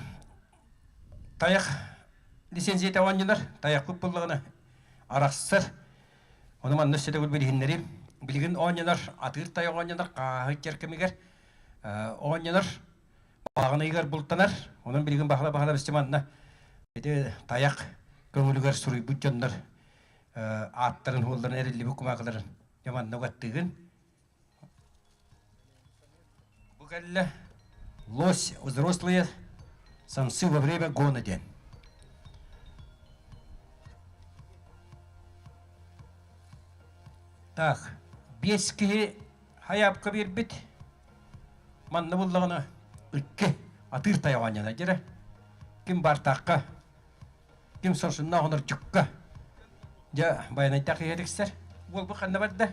тайах лицензията оонньонор, тайахпыт буллаҕына арахсар. Ону манна өссө төгүл билиһиннэриим. Билигин оонньонор, атыыр тайах оонньонор, хааһы иччэр кэмигэр оонньонор, балаҕан ыйыгар бултанар. Онон билигин баһыла-баһыла бисчэ манна ити тайах көҥүлүгэр суруйбут дьоннор ааттарын хуолларын эриллибит кумаакыларын дьэ манна угаттыыгын. Бу кэллэ лось взрослые самцы во время гона диэн. Так, биэс киһи хайаапка биэрбит. Манна буллаҕына икки атыыр тайах оонньоно дьэрэ. Ким баартаахха, ким сорсуннаах онорчукка. Дьэ, байанайдаах киһи тиксэр. Уолбут ханна барда?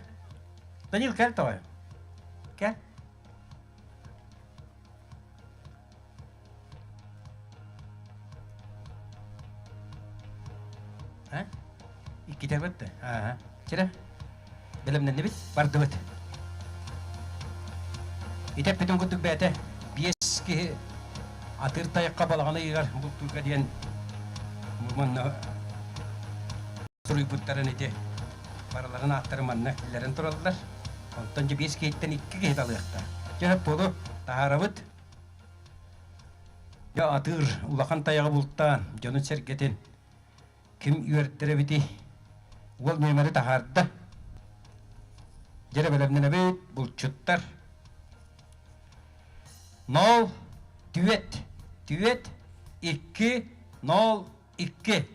Данил, кэл тоҕой. Кэл. А? Иккитэ барда. Ага. Чэрэ. Бэлэмнэннибит, бардыбыт. Итэппитин курдук бэйэтэ биэс киһи атыыр тайахха балаҕан ыйыгар бултуурга диэн манна суруйбуттарын ити барыларын ааттарын манна киллэрэн тураллар. Онтон дьэ биэс киһиттэн икки киһи талыахтаах. Дьэ буолу таһаарабыт. Дьэ атыыр улахан тайаҕы бултаан дьонун-сэргэтин Ким үөрдэр эбитий? Уол нүөмэри таһаарда. Дьэрэ бэлэмнэнэбит, булчуттар. Нол, түөт, түөт, икки, нол, икки.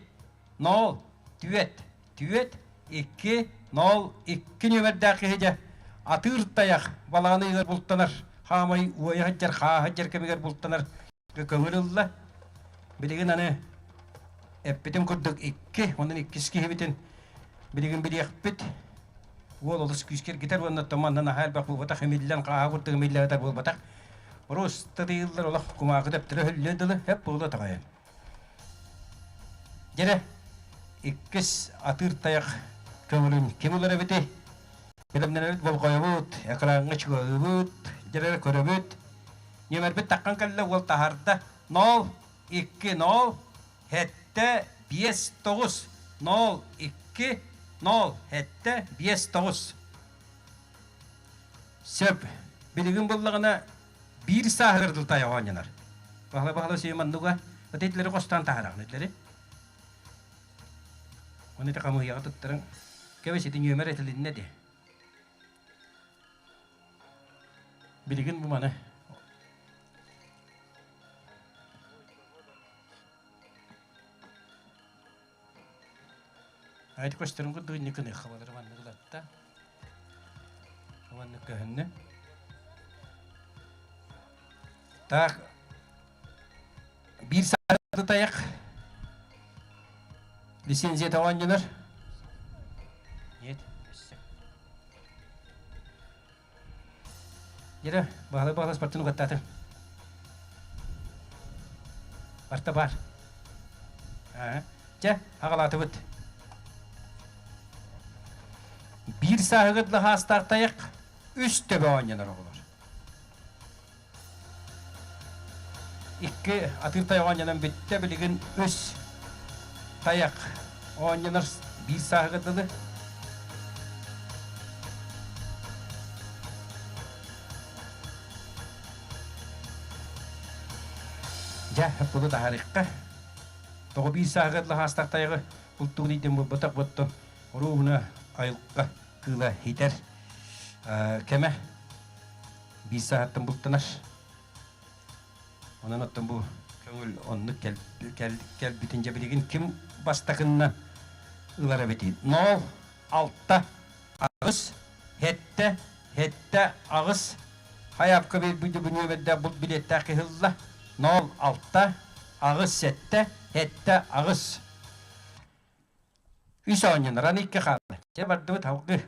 Нол, түөт, түөт, икки, нол, икки нүөмэрдээх киһи дьэ атыыр тайах балаҕан ыйыгар бултанар, хаамай уойа сылдьар, хааһа сылдьар кэмигэр бултанар көҥүл ылла. Билигин аны эппитим курдук икки, онон иккис киһибитин билигин билиэхпит. Уол олус күүскэ эргитэр уонна томанна наһаа элбэх буолбатах, имиллэн хааһа курдук имиллээтэр буолбатах. Просто тыйыллар олох кумааҕы дөптөрө өһүллүө дылы, эп буола таҕайан. Дьэрэ, иккис атыыр тайах көҥүлүн ким ылар эбитий? Бэлэмнэнэбит, болҕойобут, экраҥҥа чугаһыыбыт, дьэрэ көрөбүт. Нүөмэрбит таххан кэллэ, уол таһаарда. Нол, икки, нол, сэттэ, биэс, тоҕус. Нол, икки, нол, сэттэ, биэс, тоҕус. Сөп. Билигин буллаҕына биир сааһыгар дыл тайах оонньонор. Баһыла-баһыла сүйүм оннуга. Вот этилэри хостоон таһараҕын этилэри. Оны ити хамыыһыйаҕа туттаран кэбис ити нүөмэр этилиннэ дии. Билигин бу маны Айты көстөрүн курдук инник гыныахха болар маннык ылатта. Маннык көһүннү. Так биир сааты тайах лицензия оонньонор. Нет, Дьэрэ, баһылай баҕалас бартын угаттаатын. Барта бар. Чэ, аҕалаатыбыт. Биир сааһыгыт лаһаастаах тайах үс төбө оонньонор оҕолор. Икки атыыр тайах оонньонон бүттэ, билигин үс тайах оонньонор биир сааһыгар дылы. Дьэ, буду таһаарыахха. Тоҕо биир сааһыгар лаһаастаах тайаҕы бултуур диэн буолбатах буоттан оруобуна айылҕа кыыла хитэр кэмэ биир сааһыттан бултанар. Онон оттон бу көҥүл оннук кэлбитин дьэ билигин ким бастакынна ылар эбитий? Нол, алта, аҕыс, сэттэ, сэттэ, аҕыс. Хайаапка биэрбит бүнүөмэрдээх булт билиэттээх киһи ылла. Нол, алта, аҕыс, сэттэ, сэттэ, аҕыс. Үс оонньонор, аны икки хаалла. Дьэ бардыбыт алгыы.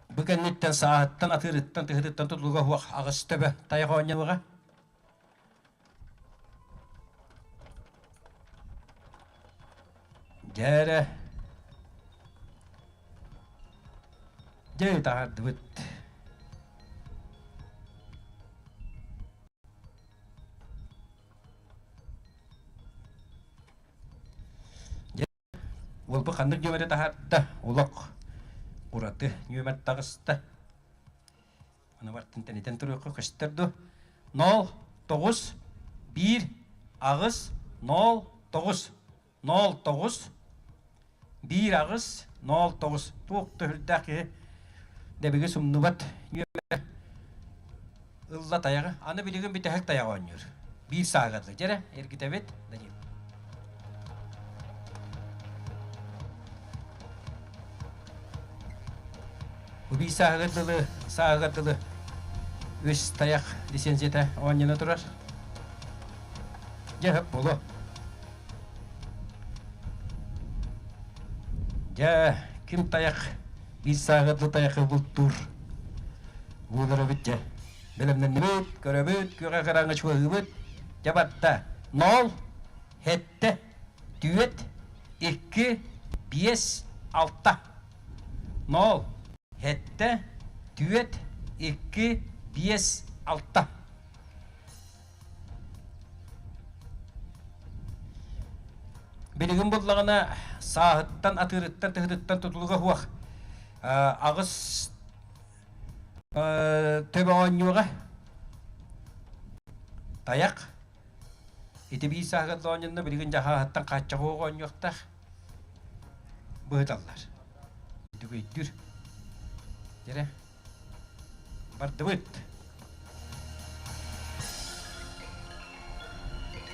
Бу кэнниттэн сааһыттан, атыырыттан, тыһытыттан тутулуга суох аҕыс төбө тайах оонньонуоҕа. Дьэ эрэ, дьэ таһаардыбыт. Дьэ, уолбу ханнык нүөмэри таһаарда? Олох ураты нүөмэр таҕыста. Аны бартын тэнитэн туруохха көстөр ду. Нол, тоҕус, биир, аҕыс, нол, тоҕус. Нол, тоҕус, биир, аҕыс, нол, тоҕус. Туох да үрдээх киһи дэбиги сумнубат нүөмэр ылла тайаҕы. Аны билигин бүтэһик тайаҕы оонньуур. Биир сааҕырда. Дьэрэ, эргитэбит, Данил. Убий сааһыгар дылы, сааһыгар дылы үс тайах лицензията оонньоно турар. Дьэ, хөп буолуо. Дьэ, ким тайах биир сааһыгар дылы тайахы бултуур буолар эбит дьэ. Бэлэмнэннибит, көрөбүт, күөҕэ кыраҥа чугаһыыбыт. Дьэ барда. Нол, сэттэ, түөрт, икки, биэс, алта. Нол, сэттэ, түөрт, икки, биэс, алта. Билигин буллаҕына сааһыттан, атыырыттан, тыһытыттан тутулуга суох аҕыс төбө оонньуоҕа тайах ити биир сааһыгар да оонньонно билигин дьаһааһыттан хааччах оонньуохтаах быһыталлар. Дүгүйдүр. Дьэрэ. Бардыбыт.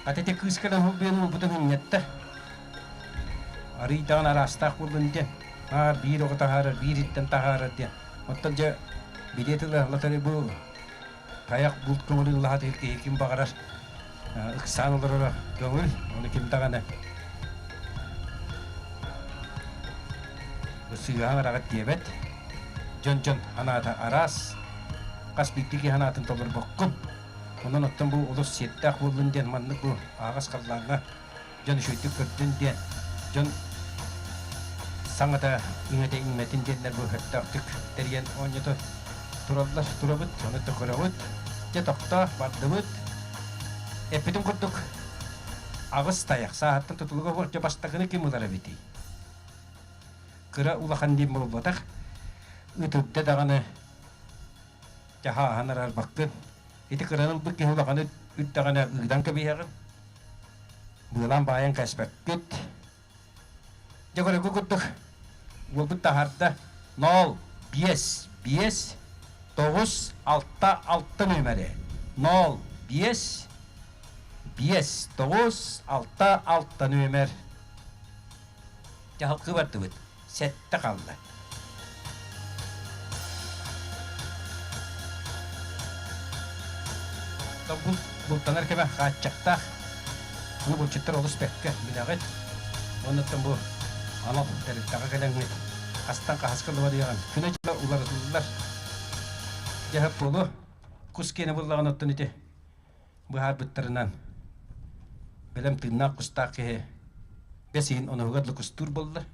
Ат ити кыыс кэлэн холбуйан уолбутун ынньатта. Арыйдаҕын араастаах буоллун диэн. Аа, биир оҕо таһаарар, биир иттэн таһаарар диэн. Оттон дьэ, билиэт ыла лотерей бу тайах булт көҥүлүн ылаһат киһи ким баҕарар ыксаан олороро көҥүл, ону ким даҕаны сыыһаан араҕыт диэбэт. Дьон-дьон анаата араас, хас биирдии киһи анаатын толорбоккун. Онон оттон бу олус сиэттээх буоллун диэн маннык бу аһаҕас халлааҥҥа дьон үчүгэйдик көрдүн диэн, дьон саҥата иҥэтэ иҥмэтин диэннэр бу сөптөөхтүк тэрийэн оонньото тураллар, турабыт, ону да көрөбүт. Дьэ тохтоо, бардыбыт. Эппитим курдук, аҕыс тайах сааһыттан тутулуга суох дьэ бастакыны ким ылар эбитий? Кыра улахан диэн буолбатах, ытырда даҕаны дьаһааһан араарбаккын. Ити кыраны ылбыт киһи улаханы үрдэҕинэ ыытан кэбиһэҕин. Быалаан баайан кэспэккит. Дьэ көрөргө курдук уолбут таһаарда нол биэс биэс тоҕус алта алта нүөмэри нол биэс биэс тоҕус алта алта нүөмэр дьаһалкыы бардыбыт сэттэ хаалла. Бу бултанар кэмэ хааччахтаах. Ону булчуттар олус бэккэ билэҕит. Оннуттан бу анал тэрилтэҕэ кэлэҥҥит хастан хаһаска уларыйаҕын. Күнэ-дьыла уларытыллар. Дьэ буолуо. Кус киэнэ буллаҕын оттон ити быһаарбыттарынан бэлэм тыыннаах кустаах киһи бэс иһин оноһугар да кустуур буолла.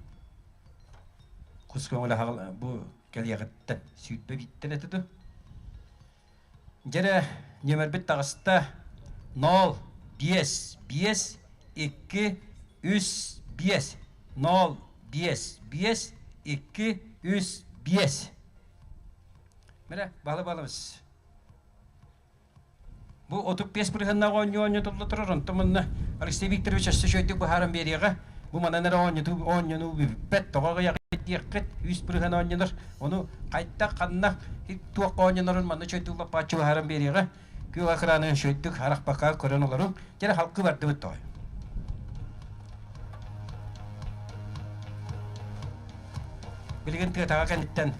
Кус көҥүлэ бу кэлиэҕиттэн сүүрбэ бииртэн этэ дуо? Дьэрэ, нүөмэрбит таҕыста нол, биэс, биэс, икки, үс, биэс. 0 5 5 2 3 5. Міне, балы балыбыз. Бу 35 бырыһыаннаах оонньуу оонньотулла турар, онтон манна Алексей Викторович өссө үчүгэйдик быһааран биэриэҕэ. Бу манан эрэ оонньотуу оонньонуу бүппэт, тоҕо аҕыйах диэххит, үс бырыһыан оонньонор. Ону хайдах, ханна, туохха оонньонорун манна үчүгэйдик лаппааччы быһааран биэриэҕэ. Күөх экраны үчүгэйдик харахпакка көрөн олоруҥ. Дьэ, халкы бардыбыт тоҕой. Билигин тыатаҕа кэнниттэн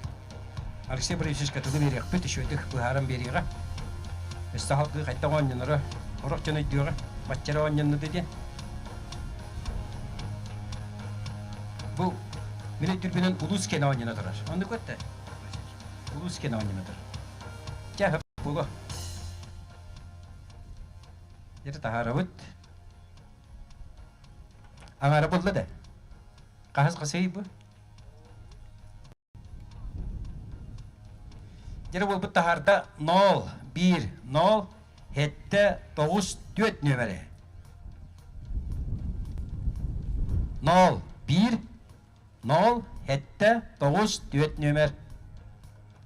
Алексей Борисовичка тугу биэриэхпит, үчүгэйдик быһааран биэриэҕэ. Өссө халгыы хайдах оонньоноро, орох дьон өйдүөҕэ, баччара оонньонно да диэн. Бу мин өйдүүрбүнэн улуус киэнэ оонньоно турар. Оннук өттө. Улуус киэнэ оонньоно турар. Чэ, буолуо. Дьэ, таһаарабыт. Аҥаара буолла да? Хаһыс хасый бу? Дьэ буолбут таһаарда 0, 1, 0, 7, 9, 4 нүөмэри. 0, 1, 0, 7, 9, 4 нүөмэр.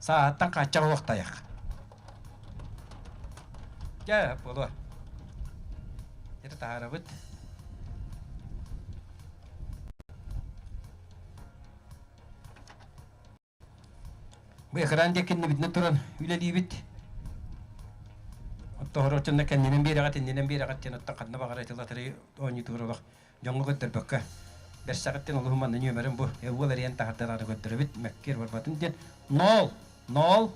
Сааһыттан хааччах олохтайах. Дьэ, буолуо. Дьэ, таһаарабыт. Бу экран диэки иннибитинэн туран үлэлиибит. Оттоһороччунна кэннинэн биэрэҕит, иннинэн биэрэҕит диэн оттон ханна баҕарар этилатары оонньуутугар олох дьоҥҥо көрдөрбөккө бэрсэҕиттэн олуһун манна нүөмэрин бу уол эрийэн таһырдан ары көрдөрөбүт мэккиэр барбатын диэн 0 0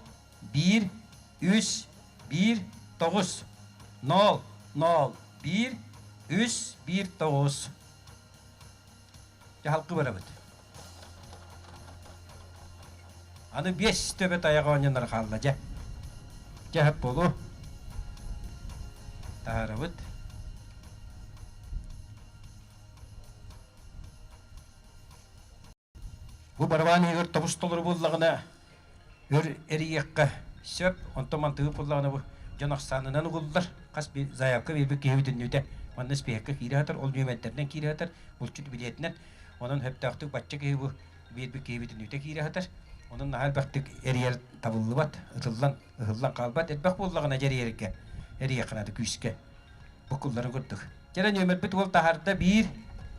1 3 1 9 0 0 1 3 1 9 Дьаһалкы барабыт. Аны биэс төбө тайах оонньонор хаалла дьэ. Дьэ буолуо. Таһаарабыт. Бу барабаан иһигэр тобус толору буоллаҕына өр эрийиэххэ сөп. Онтон мантыгы буоллаҕына бу дьон ахсаанынан угуллар. Хас биир заявка биэрбит киһи бүтүннүүтэ манна испииһэккэ киирэ сытар, ол нүөмэрдэринэн киирэ сытар, булчут билиэтинэн. Онон сөптөөхтүк бачча киһи бу биэрбит киһи бүтүннүүтэ киирэ сытар. Онон наһаа элбэхтик эрийэр табыллыбат, ытыллан, ыһыллан хаалбат. Элбэх буоллаҕына дьэ эрийэргэ, эрийиэххэ наада күүскэ. Буккулларын курдук. Дьэ нүөмэрбит уол таһаарда биир,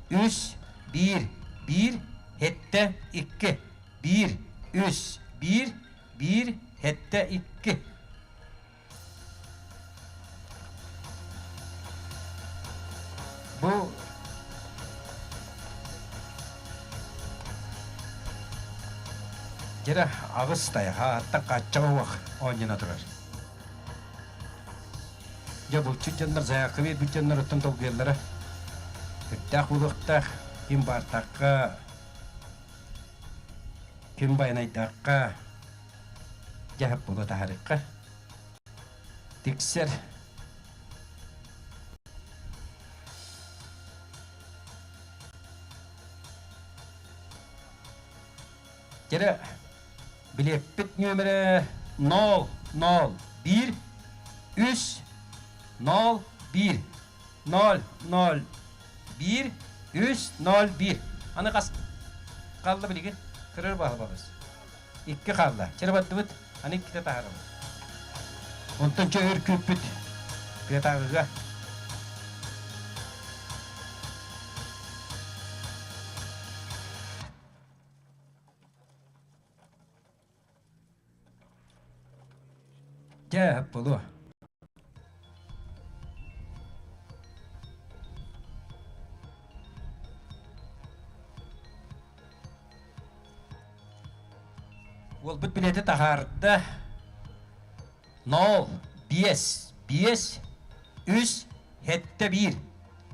үс, биир, биир, сэттэ, икки. Биир, үс, биир, биир, сэттэ, икки. Бу дьэрэ аҕыс тайҕа хааччаҕа уох оонньоно турар. Дьэ булчут дьоннор заявка биэрбит дьоннор оттон долгуйаллара сүрдээх буолуохтаах. Ким баартаахха, ким байанайдаахха дьаһап буола таһаарыахха. Тиксэр. Дьэрэ билиэппит нүөмэрэ 0 0 1 3 0 1 0 0 1 3 0 1 Аны хас хаалла билигин? Кырыр баһылабыз. Икки хаалла. Чэрэ бардыбыт. Аны иккитэ таһаарабыт. Онтон чө өр күүппүт тыатааҕыга Дьэ, буолуо. Уолбут билиэти таһаарда. Нол, биэс, биэс, үс, сэттэ биир.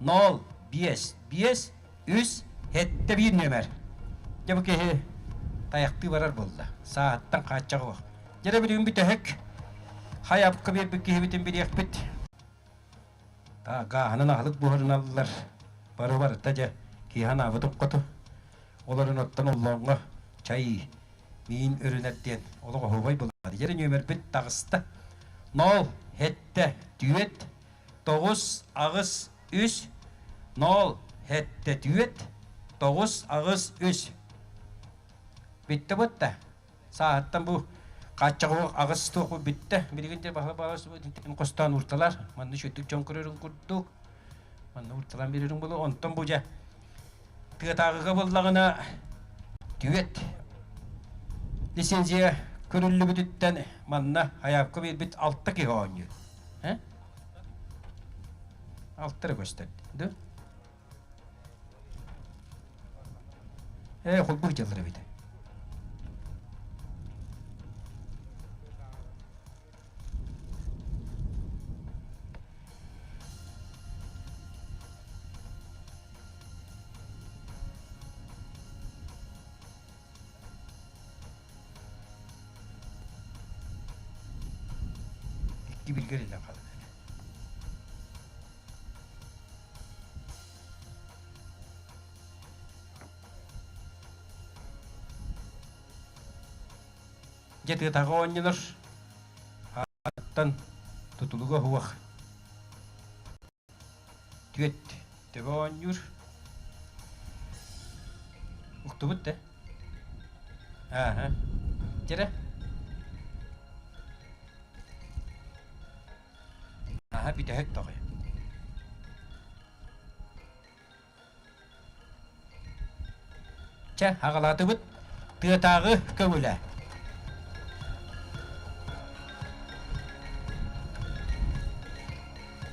Нол, биэс, биэс, үс, сэттэ биир нүөмэр. Дьэ бу киһи тайахтыы барар буолла. Сааһыттан хааччаҕа суох. Дьэ билигин бүтэһик хайапка биэрбит киһибитин билиэхпит. Гааһынан аһылык буһарыналлар. Бары барыта дьэ киһи анаабытын хоту. Олорун оттон оллооҥҥо чай, миин өрүнэр диэн олох оһуобай булар. Дьэ нүөмэрбит таҕыста. Нол, сэттэ, түөрт, тоҕус, аҕыс, үс, нол, сэттэ, түөрт. 9 8 3. Бүттэ бутта. Сааһыттан бу хааччаҕы аҕыс туох бүттэ. Билигин де баһа баҕас хостоон уурталар. Манна үчүгдүк дьон көрөрүн курдук. Манна уурталан биэрэрин булу. Онтон бу дьэ тыатааҕыга буллаҕына түөт лицензия көрүллүбүтүттэн манна хайаапка биэрбит алта киһи оонньуур. Э? Алта эрэ көстөр. Ды? Ээ, холбуу дьаллар эбит. Икки билгэр илэн хаалан. Дьэ тыатааҕы оонньуулар ааттан тутулуга суох түөт төбө оонньуур уктубут да ааһа дьэрэ Аһа бүтэһик тоҕой. Чэ, аҕалаатыбыт тыатааҕы көҥүлэ.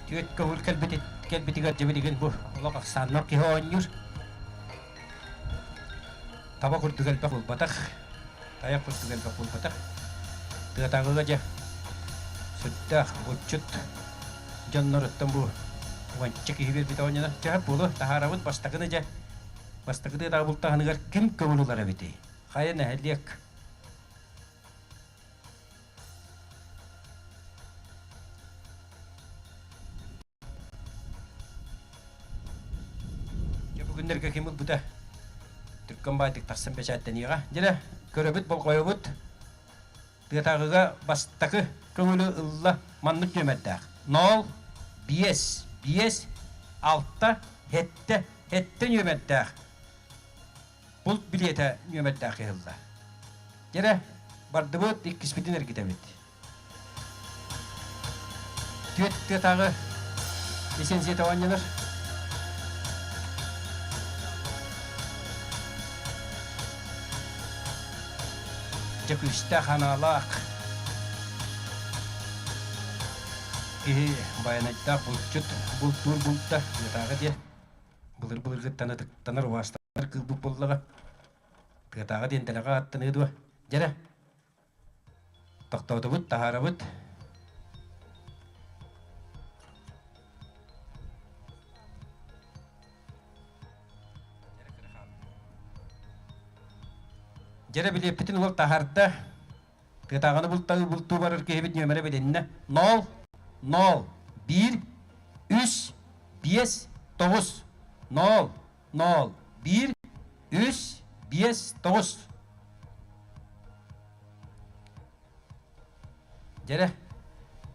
Түөт көҥүл кэлбит кэлбитигэр дьэ билигин бу олох ахсааннах киһи оонньуур. Таба курдук элбэх буолбатах, тайах курдук элбэх буолбатах. Тыатааҕыга дьэ сүрдээх булчут дьонноруттан бу уонча киһи биэрбит оонньоно. Чэ буолуо, таһаарабыт бастакыны дьэ бастакы тыатааҕы бултааһыныгар ким көҥүл ылар эбитий? Хайа нэһилиэк? Дьэ бүгүннэргэ ким ылбыта түргэн баайдык тахсан бэчээттэниэҕэ. Дьэ көрөбүт, болҕойобут. Тыатааҕыга бастакы көҥүлү ылла маннык нүөмэрдээх. 0 5 5 6 7 7 нүөмэрдээх. Булт билиэтэ нүөмэрдээх ылла. Дьэ бардыбыт, иккиспитин эргитэбит. Түөрт тыатааҕы лицензията оонньонор. Дьэ күүстээх анаалаах киһи байанайдаах булчут бултуур булта тыатааҕы диэн былыр-былыргыттан ытыктанар убаастанар кыылбыт буоллаҕа. Тыатааҕы диэн дэлэҕэ ааттаныы дуо? Дьэрэ Тохтоотубут, таһаарабыт. Дьэрэ билиэппитин уол таһаарда. Тыатааҕыны бултаыы бултуу барар киһибит нүөмэрэ билиннэ. 0 0 1 3 5 9 0 0 1 3 5 9 Дьэрэ,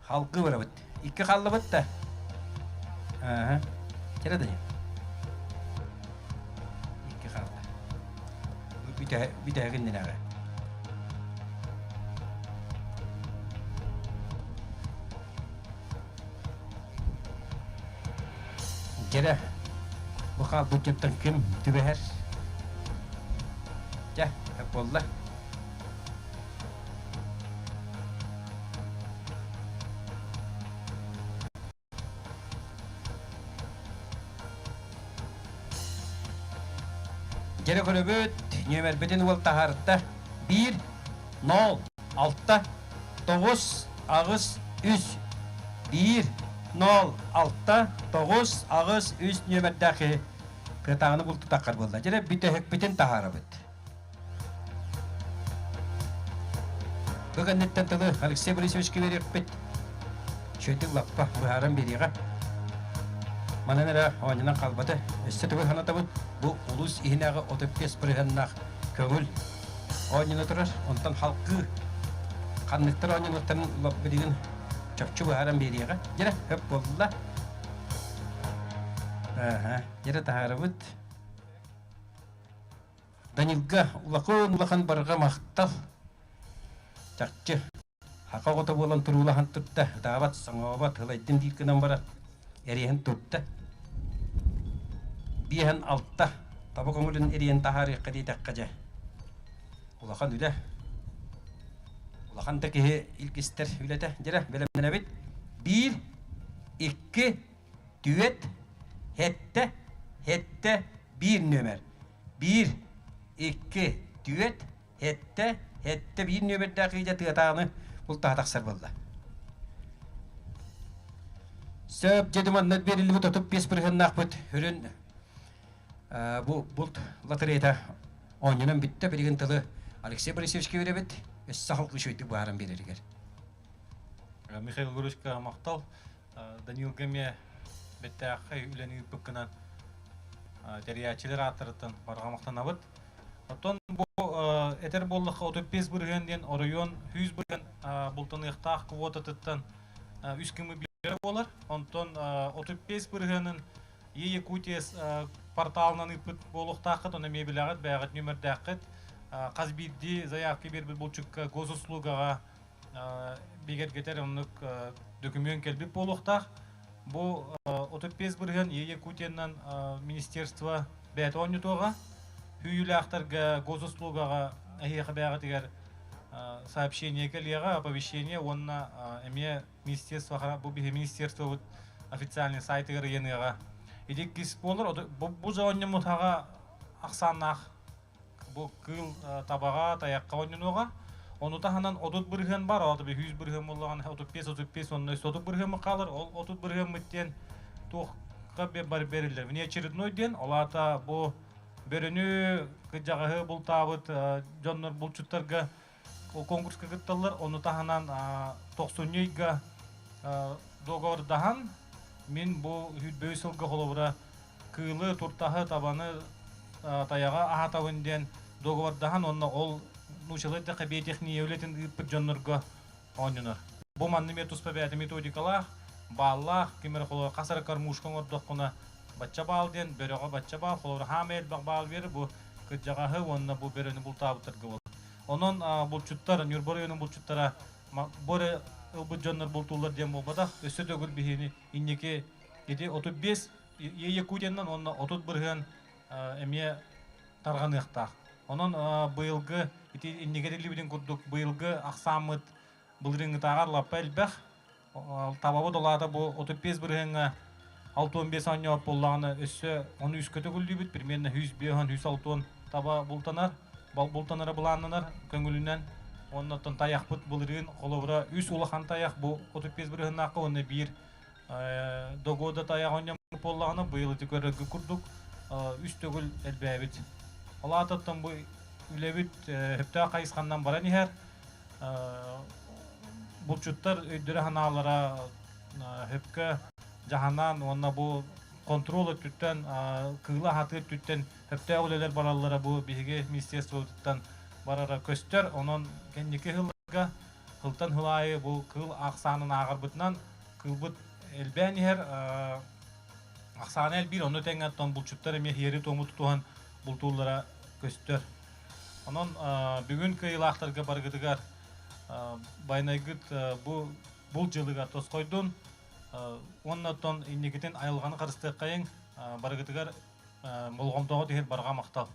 халгы барабыт. Икки халлыбыт да. Ааһа. Дьэрэ да. Икки халла. Бүтэһигин нинэҕэ. Дьэрэ, бу хаалбыт дьонтон ким түбэһэр? Дьэ, буолла. Дьэрэ көрөбүт, нүөмэрбитин уол таһаарда. 1, 0, 6, 9, 8, 3. 1, 0, 6, 9, 8, 3 нүөмэрдээх киһи кытааҕыны бултутаххар буолла. Дьэрэ бүтэһикпитин таһаарабыт. Бу кэнниттэн тылы Алексей Борисовичка биэриэхпит. Үчүгэйдик лаппа быһааран биэриэҕэ. Манан эрэ оонньонон хаалбата. Өссө төгүл санатабыт, бу улуус иһинээҕи 35 бырыһыаннаах көҥүл оонньоно турар. Онтон халкыы ханныктар оонньонуохтарын билигин чопчу быһааран биэриэҕэ. Дьэрэ, хөп буолла. Дьэрэ таһаарабыт. Данилга улахан улахан барҕа махтал. Чахчы, хака оҕото буолан туруулаһан турда, ытаабат, соҥообот, ылайдым диир гынан баран, эриэһин турда. Биэһэн алта таба көҥүлүн эриэн таһаарыахха диэтэххэ дьэ. Улахан үлэ. Улахан да киһи илгистэр үлэтэ. Дьэрэ, бэлэмнэнэбит. Биир, икки, түөрт, сэттэ, сэттэ, биир нүөмэр. Биир, икки, түөрт, сэттэ, сэттэ, биир нүөмэрдээх иитэ тыатааҕыны бултаһа тахсар буолла. Сөп, дьэ манна бериллибит 35 бырыһыаннаахпыт үрүн бу булт лотереята оонньонон бүттэ. Билигин тылы Алексей Борисовичка биэрэбит. Өссө халкы үчүгэйдик быһааран биэрэригэр. Михаил Егоровичка махтал. Данилга эмиэ бэттээхэй үлэни ыыппыккынан тэрийээччилэр ааттарыттан барҕа махтанабыт. Оттон бу этэр буоллахха 35 бырыһыан диэн оройуон 100 бырыһыан бултаныахтаах квотатыттан үс кымы биэрэ буолар. Онтон 35 бырыһыанын Е-Якутия порталынан ыыппыт буолуохтааххыт, ону эмиэ билэҕит, бэйэҕит нүөмэрдээххит. Хас биирдии заявка биэрбит булчукка госуслугаҕа бигэргэтэр оннук документ кэлбит буолуохтаах. Бу 35 бырыһыан Е-Якутиянан министерство бэйэтэ оонньотуоҕа. Хүүйүлээхтэргэ госуслугаҕа эһиэхэ бэйэҕитигэр сообщение кэлиэҕэ, оповещение уонна эмиэ министерство бу биһи министерствобыт официальный сайтыгар ыйаныаҕа. Ити иккис буолар, бу оонньоммут хаҕа ахсааннаах бу кыыл табаҕа, тайахха оонньонуоҕа. Ону таһынан 30 бырыһыан бар, ол 100 бырыһыан буоллаҕына 35-35 онно 30 бырыһыаммыт хаалар. Ол 30 бырыһыаммыт диэн туохха бар бериллэр. Внеочередной диэн, ол аата бу бөрөнү, кыдьаҕаһы бултаабыт дьоннор булчуттарга конкурска кытталлар. Ону таһынан тохсунньу ыйга договордаһан мин бу 25 сылга холобура кыылы, туртаһы, табаны, тайаҕа аһатабын диэн договордаһан уонна ол нуучалыы эттэххэ биотехния үлэтин ыыппыт дьоннорго оонньонор. Бу манна эмиэ туспа бэйэтэ методикалаах, бааллаах, ким эрэ холобура хас эрэ кормушка оҥордоххуна бачча баал диэн, бөрөҕө бачча баал, холобура хаамай элбэх баал биэрэр бу кырдьаҕаһы уонна бу бөрөнү бултаабыттарга буолар. Онон булчуттар, Ньурба оройуонун булчуттара бу эрэ ылбыт дьоннор бултууллар диэн буолбатах, өссө төгүл биһини инники ити 35 Якутиянан уонна 30% эмиэ тарҕаныахтаах. Онон быйылгы ити инники этиллибитин курдук быйылгы ахсааммыт былырыыҥҥытааҕар лаппа элбэх. Табабыт олаата бу 35 бырыһыаҥҥа 65 оонньообут буоллаҕына өссө ону үскэ төгүллүүбүт примерно 105 160 таба бултанар бултанара былааннанар көҥүлүнэн уонна оттон тайахпыт былырыын холобура үс улахан тайах бу 35 бырыһыннаахха уонна биир догода тайах оонньоммут буоллаҕына быйыл ити көрөргө курдук үс төгүл элбээбит. Ол аатыттан бу үлэбит сөптөөх хайысханнан баран иһэр. Булчуттар өйдөрө-санаалара сөпкө дьаһанан уонна бу контрол өттүттэн, кыылы аһатыы өттүттэн сөптөөх үлэлэр бараллара бу биһиги министерствобытыттан барара көстөр. Онон кэнники сылларга сылтан сыл аайы бу кыыл ахсаанын ааҕарбытынан кыылбыт элбээн иһэр, ахсаана элбиир, онно тэҥҥэ оттон булчуттар эмиэ сиэри-туому тутуһан бултууллара көстөр. Онон бүгүн кыайыылаахтарга барыгытыгар байанайгыт бу булт дьылыгар тосхойдун уонна оттон инникитин айылҕаны харыстыаххайыҥ, барыгытыгар болҕомтоҕо түһэр барҕа махтал.